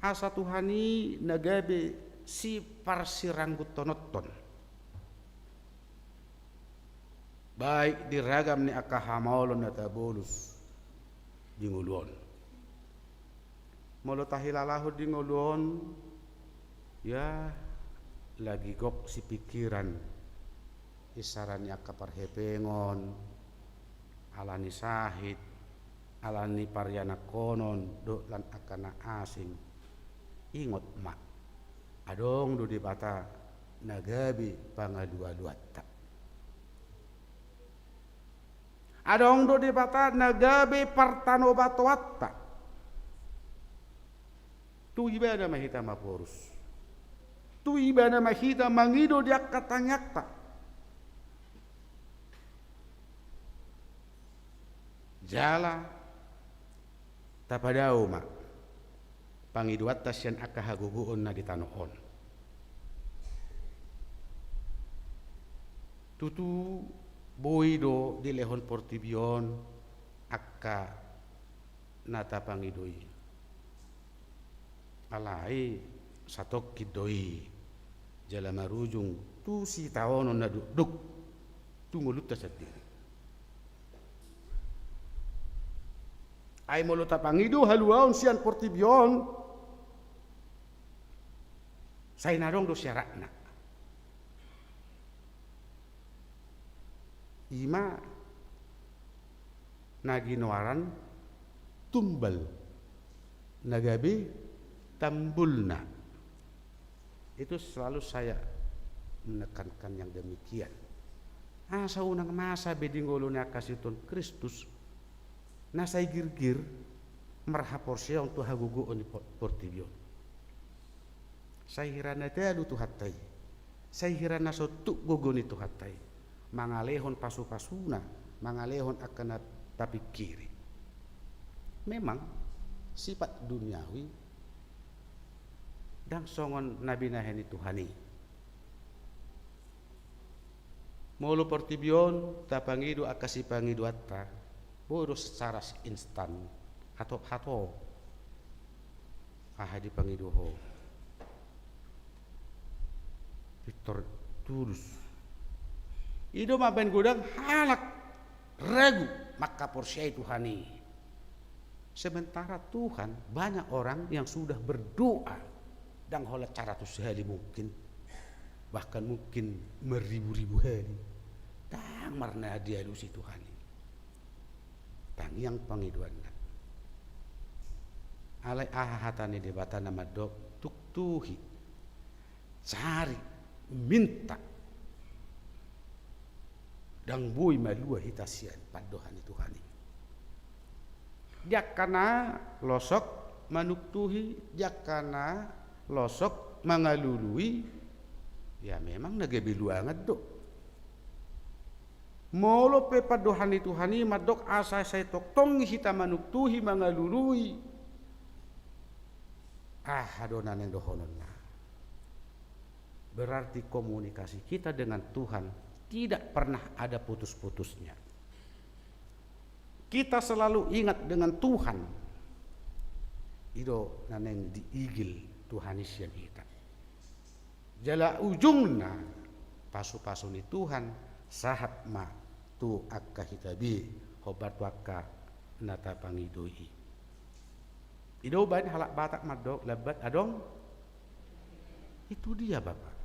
asa Tuhan i na gabe siparsiranggunhononton, baik di ragam ni angka hamaolon na tabolus di ngolu on. Molo tahilalahon di ngolu on, ya, lagi gok sipingkiran, isarani angka parhepengon, alani sahit, alani parianakhonon, dohot lan angka na asing. Ingot ma, adong do Debata na gabe pangalualuanta. Adong do Debata na gabe partanobatoanta. Tu Ibana ma hita maporus. Tu Ibana ma hita mangido di angka tangiangta. Jala tapadao ma pangidoanta sian angka hagogoon na di tano on. Tutu boi do dilehon portibi on angka na tapangido i. Alai satongkin do i, jala marujung tu sitaonon na dokdok tu ngolunta sandiri. Ai molo tapangido haluaon sian portibi on, sai na adong do syaratna. Ima na ginoaran tumbal na gabe tambulna. Itu selalu saya menekankan yang demikian. Asa unang masa be di ngolu ni angka siton Kristus na sai girgir marhaporseaon tu hagogoon ni por-, portibi on. Sai hira na talu Tuhanta i, sai hira na so tuk gogo ni Tuhanta i, mangalehon pasupasuna, mangalehon angka na tapingkiri. Memang sifat duniawi ndang songon na binahen ni Tuhan i. Molo portibi on tapangido angka sipangidoanta, boi do secara instan, hatop-hatop. Aha dipangido ho? Pintor tulus. I do mambahen godang halak ragu mangkaporseai Tuhan i. Sementara Tuhan, banyak orang yang sudah berdoa, ndang holan saratus hali mungkin, bahkan mungkin meribu-ribu hali, ndang marna dialusi Tuhan i. Tangiang pangidoanna. Alai aha hata ni Debata na mandok, tuktuhi, cari, minta. Ndang boi malua hita sian pandohan ni Tuhan i. Di angka na losok manuktuhi, di angka na losok mangalului, ya memang na gabe luangan do. Molo pe pandohan ni Tuhan i mandok asa sai tongtong hita manuktuhi, mangalului, aha do na naeng dohononna? Berarti komunikasi kita dengan Tuhan tidak pernah ada putus-putusnya. Kita selalu ingat dengan Tuhan. I do na naeng diigil Tuhan i sian hita. Jala ujungna, pasupasu ni Tuhan sahat ma tu angka hita be, hombar tu angka na tapangido i. I do umbahen halak Batak mandok, lambat adong, itu dia, Bapa.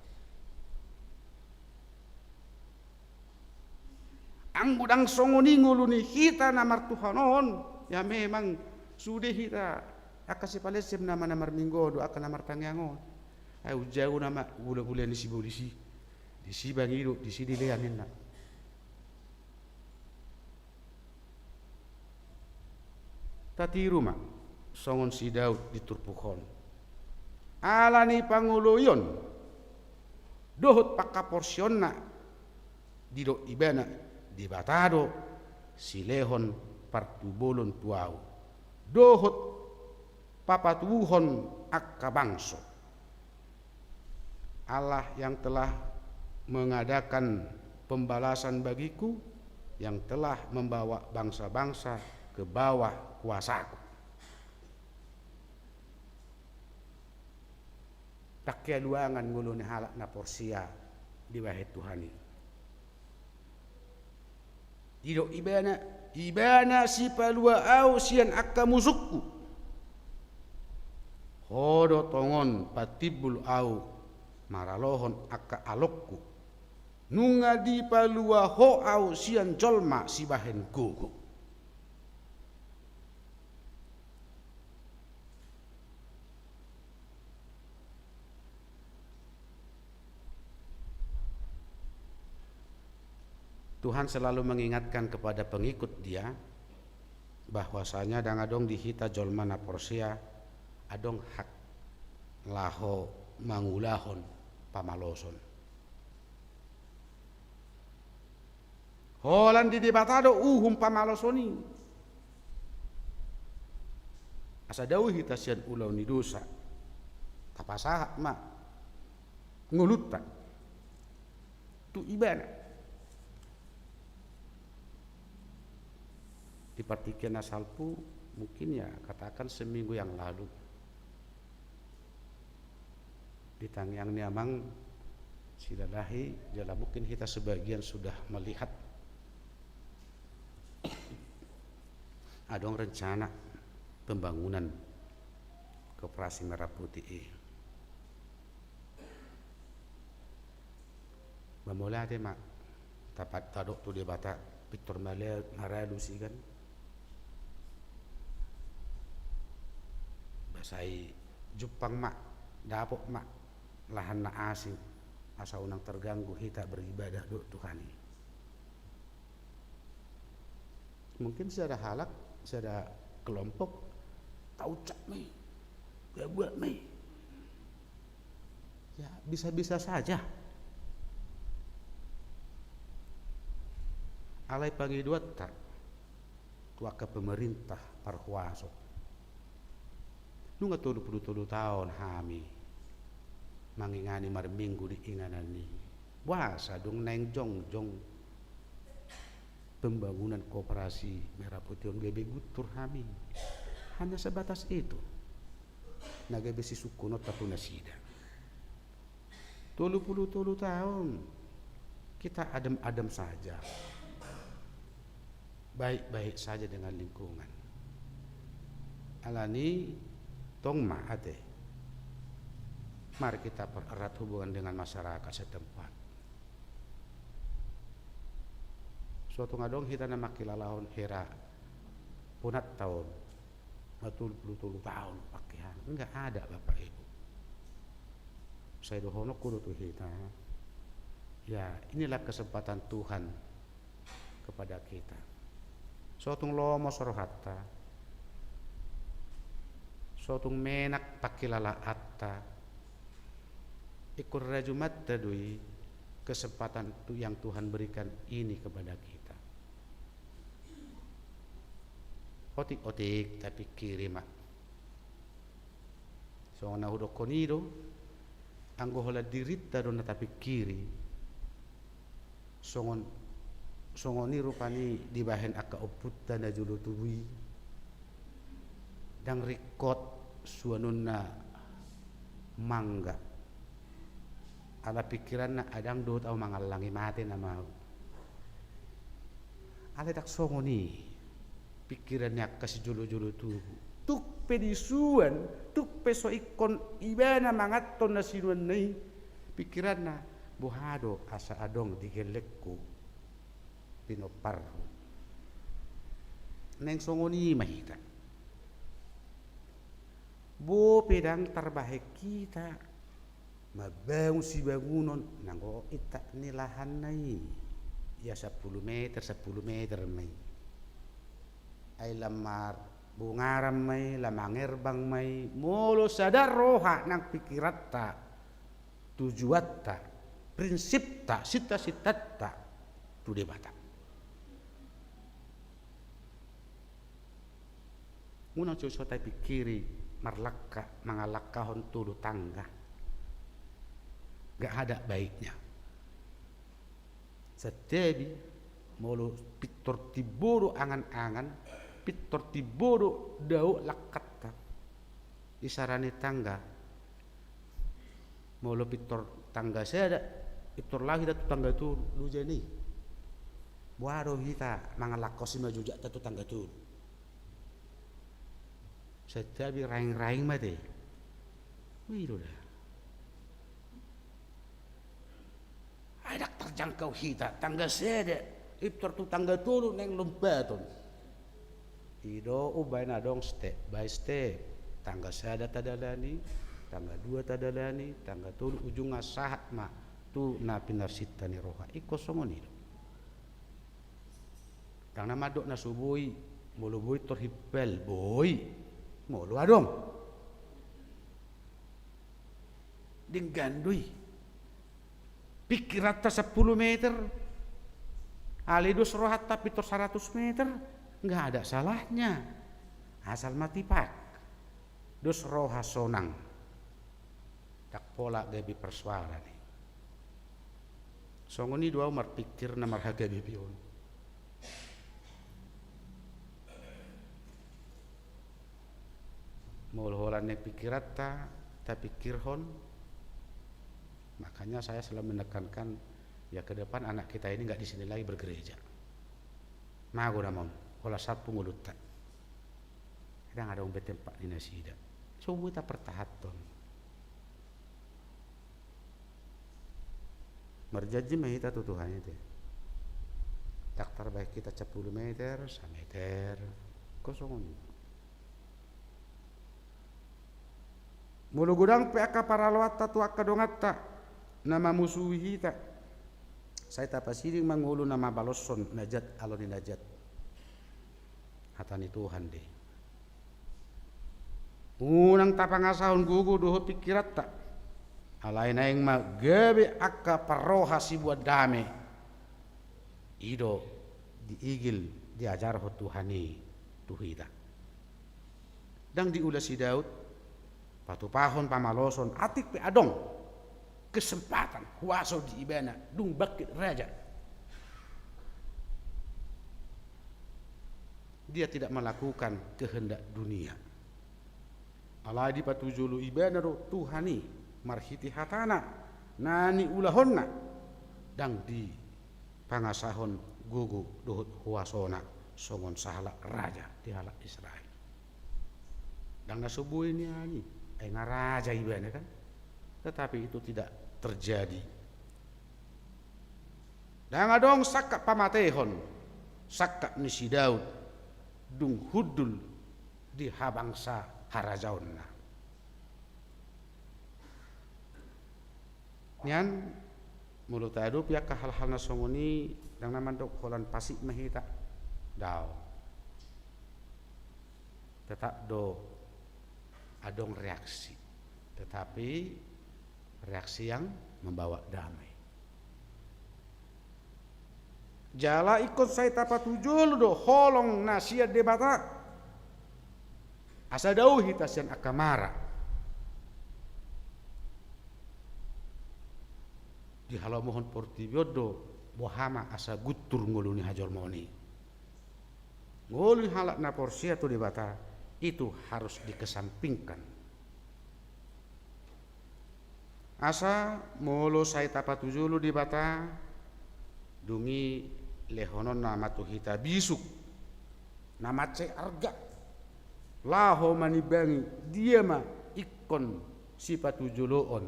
Anggo ndang songon i ngolu ni hita na martuhan on, ya memang sude hita angka sipalesem nama na marminggu on dohot angka na martangiang on. Ai unjago nama hulahula ni sibolis i. Disi mangido, disi dilean ninna. Tatiru ma songon si Daud di turpuk on. Ala ni pangoloion dohot panghaporseonna, didok ibana, Debata do silehon partubolon tu ahu, dohot papatubuhon angka bangso. Allah yang telah mengadakan pembalasan bagiku, yang telah membawa bangsa-bangsa ke bawah kuasaku. Ndang haluangan ngolu ni halak na porsea dibahen Tuhan i. Didok ibana, Ibana sipalua ahu sian angka musungku. Ho do tongon patimbul ahu maralohon angka alongku. Nunga dipalua Ho ahu sian jolma sibahen gogo. Tuhan selalu mengingatkan kepada pengikut Dia bahwasanya ndang adong di hita jolma na porsea adong hak laho mangulahon pamaloson. Holan di Debata do uhum pamaloson i. Asa dao hita sian ulaon ni dosa, tapasahat ma ngolunta tu Ibana. Di partingkian na salpu, mungkin ya katakan seminggu yang lalu, di tangiang ni amang Silalahi, jala mungkin hita sebagian sudah melihat adong rencana pembangunan Koperasi Merah Putih i. Ba mauliate ma, tapat tadok tu Debata, pintor male-, maralus i kan. Ba sai jumpang ma, dapot ma lahan na asing, asa unang terganggu hita beribadah dohot Tuhan i. Mungkin sada halak, sada kelompok, taucap ma i, gabuat ma i. Ya, bisa-bisa saja. Alai pangidoanta tu angka pemerintah parhuaso. Nunga tolu pulu tolu taon hami mangingani marminggu di inganan i. Boasa dung naeng jongjong pembangunan Koperasi Merah Putih on gabe guntur hami? Hanya sebatas itu na gabe sisungkunonta tu nasida. Tolu pulu tolu taon kita adem-adem saja, baik-baik saja dengan lingkungan. Alani tong ma ate, mari kita pererat hubungan dengan masyarakat setempat. So tung adong hita na mangkilalahon hera punat taon ma tolu pulu tolu taon pangkean. Enggak ada, Bapak Ibu. Sai dohononku do tu hita, ya, inilah kesempatan Tuhan kepada kita. So tung lomo rohanta, so tung menak pangkilalaanta, ingkon rajumanta do i kesempatan tu-, yang Tuhan berikan ini kepada kita. Otik-otik tapingkiri ma. Songon na hudokkon i do, anggo holan dirinta do na tapingkiri, songon, songon i rupani dibahen angka ompunta na jolo tubu i. Ndang ringkot suanonna mangga. Ala pingkiranna, adong dohot ahu mangallangi mate nama ahu. Alai ndang songon i pingkiran ni angka sijolo-jolo tubu. Tung pe disuan, tung pe so ingkon ibana manganhon na sinuanna i, pingkiranna, boha do asa adong di gellengku pinomparhu. Naeng songon i ma hita. Bope ndang tarbahen hita mambangun sibangunon nanggo intak ni lahanna i, ia sampulu meter, sampulu meter ma i. Ai lam marbungaran ma i, lam mangerbang ma i, molo sada roha nang pingkiranta, tujuanta, prinsipta, sita-sitanta tu Debata. Unang so tapingkiri marlangka, mangalangkahon tolu tangga. Gak ada baiknya. Santabi, molo pintor timbo do angan-angan, pintor timbo do dao langkanta. Isarana tangga. Molo pintor tangga sada, pintor laho hita tu tangga tolu, loja ni. Boha do hita mangalangkosi ma jojakta tu tangga tolu. Santabi raing-raing ma te. Ui do da. Ai ndang tarjangkau hita, tangga sada, pintor tu tangga tolu naeng lompaton. I do umbahen adong step by step. Tangga sada tadalani, tangga dua tadalani, tangga tolu, ujungna sahat ma tu na pinarsinta ni roha. Ingkon songon i do. Ndang na mandok na so boi, molo boi tor himpal, boi. Molo adong. Denggan do i. Pingkiranta sampulu meter, alai dos rohanta pintor saratus meter, nggak ada salahnya. Asal ma tipak. Dos roha sonang. Ndang pola gabe persoalan i. Songon i do au marpingkir na marhagabebeon. Molo holan na pingkiranta tapingkirhon, makanya saya selalu menekankan, ya, ke depan anak kita ini nggak di sini lagi bergereja. Mago nama on, holan salpu ngolunta. Ndang adong be tempat ni nasida. So boi tapertahanhon. Marjanji ma hita tu Tuhan i te. Ndang tarbahen hita sampulu meter, sameter. Ingkon songon i. Molo godang pe angka paraloanta tu angka donganta na mamusuhi hita, sai tapasiding ma ngolu na mambaloshon na jat alo ni na jat. Hata ni Tuhan do i. Unang tapangasahon gogo dohot pingkiranta. Alai naeng ma gabe angka parroha siboan dame. I do diigil diajarhon Tuhan i tu hita. Ndang diula si Daud patupahon pamaloshon, atik pe adong kesempatan, huaso di ibana, dung bangkit raja. Dia tidak melakukan kehendak dunia. Alai dipatujolo ibana do Tuhan i marhite hatana na niulahonna, ndang dipangasahon gogo dohot huasona songon sahalak raja di halak Israel. Ndang na so boi nian i, ai nga raja ibana kan. Tetapi itu tidak terjadi. Ndang adong sangkap pamatehon, sangkap ni si Daud, dung hundul di habangsa harajaonna. Nian, molo taadopi angka hal-hal na songon i, ndang na mandok holan pasip ma hita. Daong. Tetap do adong reaksi. Tetapi reaksi yang membawa damai. Jala ingkon sai tapatujolo do holong na sian Debata. Asa dao hita sian angka mara. Dihalomohon portibi on do, boha ma asa guntur ngolu ni hajolmaon i. Ngolu ni halak na porsea tu Debata, itu harus dikesampingkan. Asa molo sai tapatujolo Debata, dung i lehononna ma tu hita bisuk na mansai arga, laho manimbangi dia ma ingkon sipatujoloon,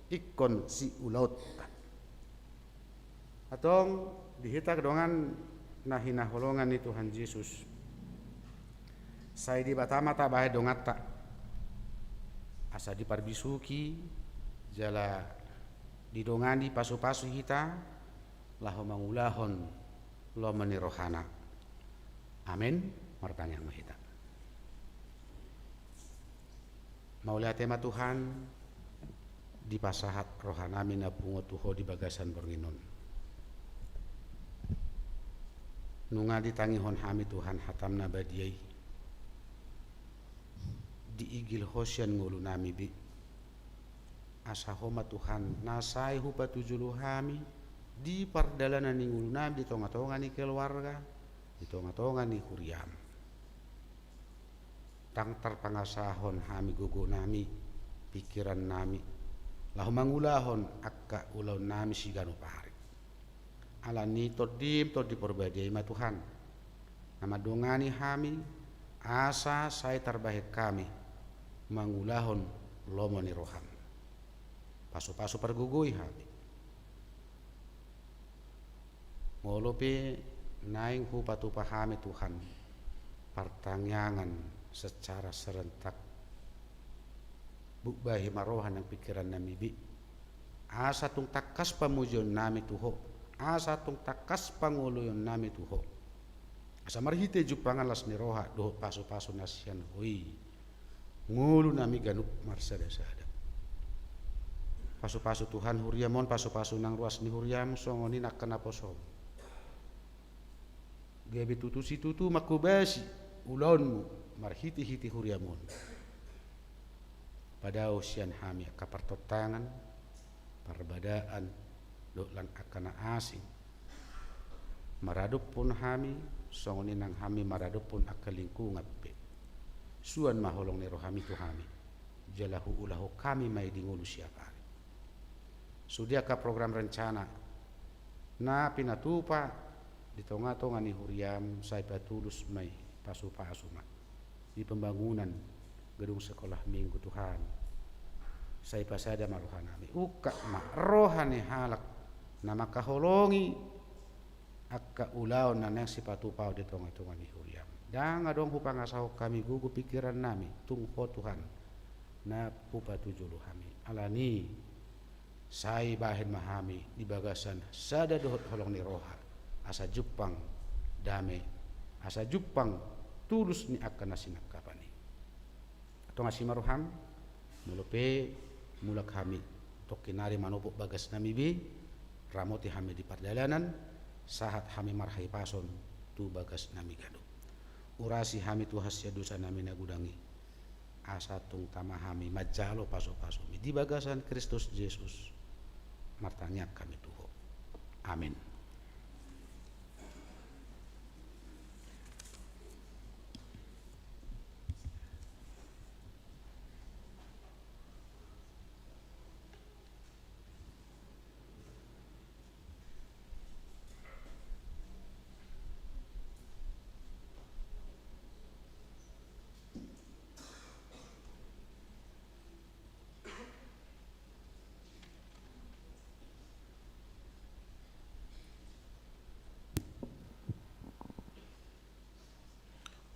ingkon siulaonta. Antong di hita dongan na hinaholongan ni Tuhan Jesus, sai Debata ma tabahen donganta, asa diparbisuki jala didongani pasupasu hita laho mangulahon lomo ni rohana. Amen. Martangiang ma hita. Mauliate ma Tuhan, dipasahat rohanami na pungu tu Ho di bagasan borngin on. Nunga ditangihon hami Tuhan hatam na badia i, diigil Ho sian ngolunami be. Asa Ho ma Tuhan na sai hupatujolo hami di pardalanan ni ngolunami, di tongatonga ni keluarga, di tongatonga ni huriam. Ndang tarpangasahon hami gogonami, pingkirannami, laho mangulahon angka ulaonnami siganup ari. Alani i Tondim, Tondi Porbadia i ma Tuhan, na mandongani hami, asa sai tarbahen hami mangulahon lomo ni roham. Pasupasu pargogoi hami. Molo pe naeng hupatupa hami Tuhan partangiangan secara serentak, bubahi ma roha nang pingkirannami be, asa tung tangkas pamujionnami tu Ho, asa tung tangkas pangoloionnami tu Ho. Asa marhite jumpangan las ni roha dohot pasupasu na sian Ho i, ngolunami ganup marsadasada. Pasupasu Tuhan huriam on, pasupasu nang ruas ni huriam, songon i nang angka naposom. Gabe tutu situtu manghobasi ulaonmu marhitehite huriam on. Padao sian hami angka partontangan, parbadaan, dohot lan angka na asing maradophon hami, songon i nang hami maradophon angka lingkungan pe. Suan ma holong ni rohami tu hami, jala huulahon hami ma i di ngolu siap ari. Sude angka program rencana na pinatupa di tongatonga ni huriam, sai patulus ma i, pasupasu ma di pembangunan gedung sekolah minggu Tuhan. Sai pasada ma rohanami, ungkap ma roha ni halak na mangkaholongi angka ulaon na naeng sipatupaon di tongatonga ni huriam. Ndang adong hupangasahon hami gogo pingkirannami, tung Ho Tuhan na hupatujolo hami. Alani i, sai bahen ma hami di bagasan sada dohot holong ni roha, asa jumpang dame, asa jumpang tulus ni angka na sinangkapan i. Antong asi ma roham, molo pe mulak hami tongkin ari manopot bagasnami be, ramoti hami di pardalanan, sahat hami marhahipason tu bagasnami ganup. Urasi hami Tuhan sian dosanami na godang i, asa tung tama hami manjalo pasupasumi di bagasan Kristus Jesus. Martangiang hami tu Ho. Amin.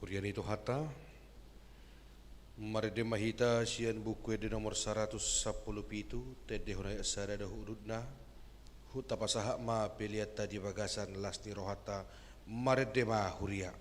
Huria ni Tuhanta, marende ma hita sian Buku Ende nomor saratus sampulu pitu, tendehon ayat sada dohot udutna. Huta pasahat ma peleanta di bagasan las ni rohanta. Marende ma huria.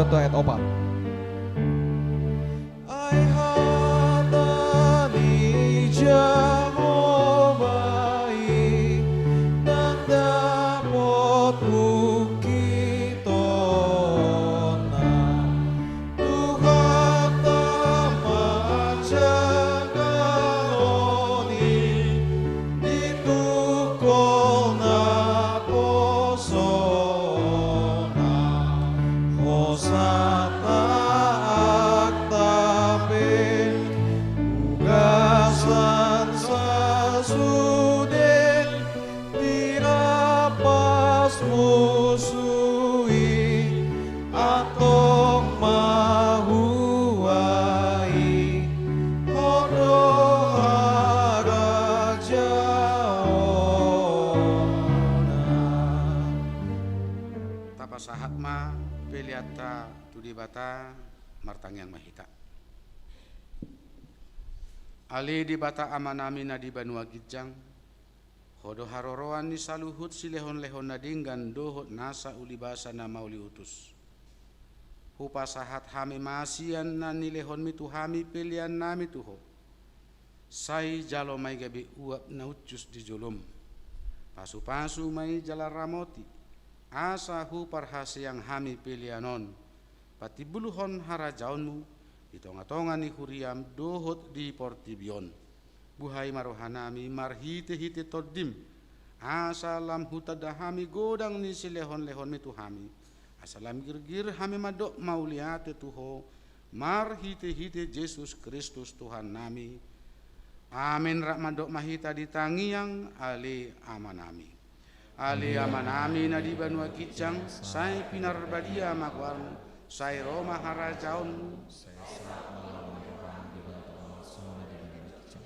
Ayat opat. Ai hata ni Jahowa i ndang dapot hukitonna, Tuhanta ma jagaon i di tungkol naposona. Hosana, akta pe ugasan sasude dirapasmu suhi, antong ma huae ho do harajaonna. Tapasahat ma peleanta tu Debata. Martangiang ma hita. Ale Debata Amanami na di banua ginjang, Ho do haroroan ni saluhut silehonlehon na denggan dohot nasa ulibasa na mauliutus. Hupasahat hami ma sian na nilehonmi tu hami peleannami tu Ho, sai jalo ma i gabe uap na uncus di jolom. Pasupasu ma i jala ramoti, asa huparhaseang hami pelean on, patimbulhon harajaonmu di tongatonga ni huriam dohot di portibi on. Buhai ma rohanami marhitehite Tondim, asa lam hutanda hami godang ni silehonlehonmi tu hami, asa lam girgir hami mandok mauliate tu Ho, marhitehite Jesus Kristus Tuhannami. Amen. Rap mandok ma hita di tangiang Ale Amanami. Ale Amanami na di banua ginjang, sai pinarbadia ma goarmu, sai ro ma harajaonmu. Sai sahat ma lomo ni roham di banua tonga on songon na di banua ginjang.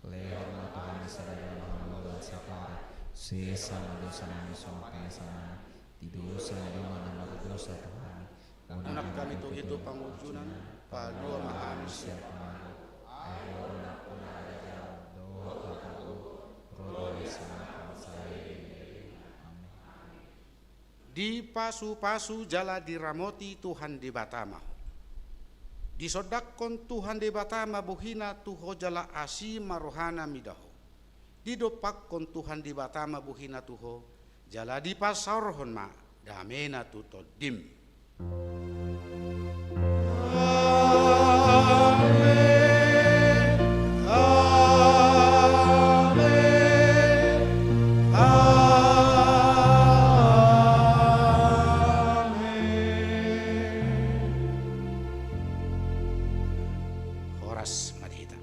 Lehon ma tu hami sadari on hangoluan sadari, sesa ma dosanami songon panesanami di dosa ni dongan na mardosa tu hami. Unang hami togihon tu pangunjunan, palua ma hami sian pangago. Ai Ho do nampuna harajaon dohot hagogoon, ro do harajaon saluhut. Amen. Dipasupasu jala diramoti Tuhan Debata ma ho. Disondangkon Tuhan Debata ma bohina tu ho jala asi ma rohana mida ho. Didompakkon Tuhan Debata ma bohina tu ho, jala dipasaorhon ma damena tu tondim. Amen. Amen. Amen. Horas ma di hita.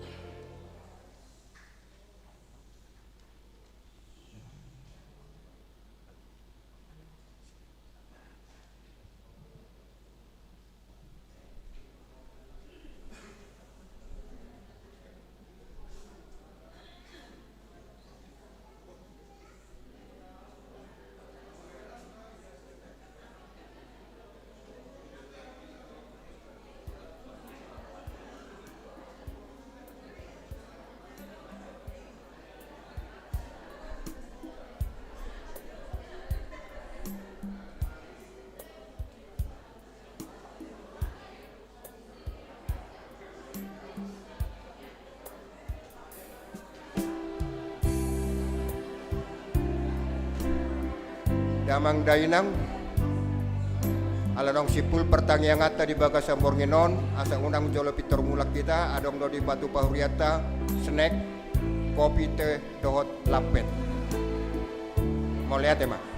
Damang dainang, ala naung simpul partangianganta di bagasan borngin on, asa unang jolo pintor mulak hita, adong do dipatupa hurianta, snack, kopi, teh, dohot lampet. Mauliate ma.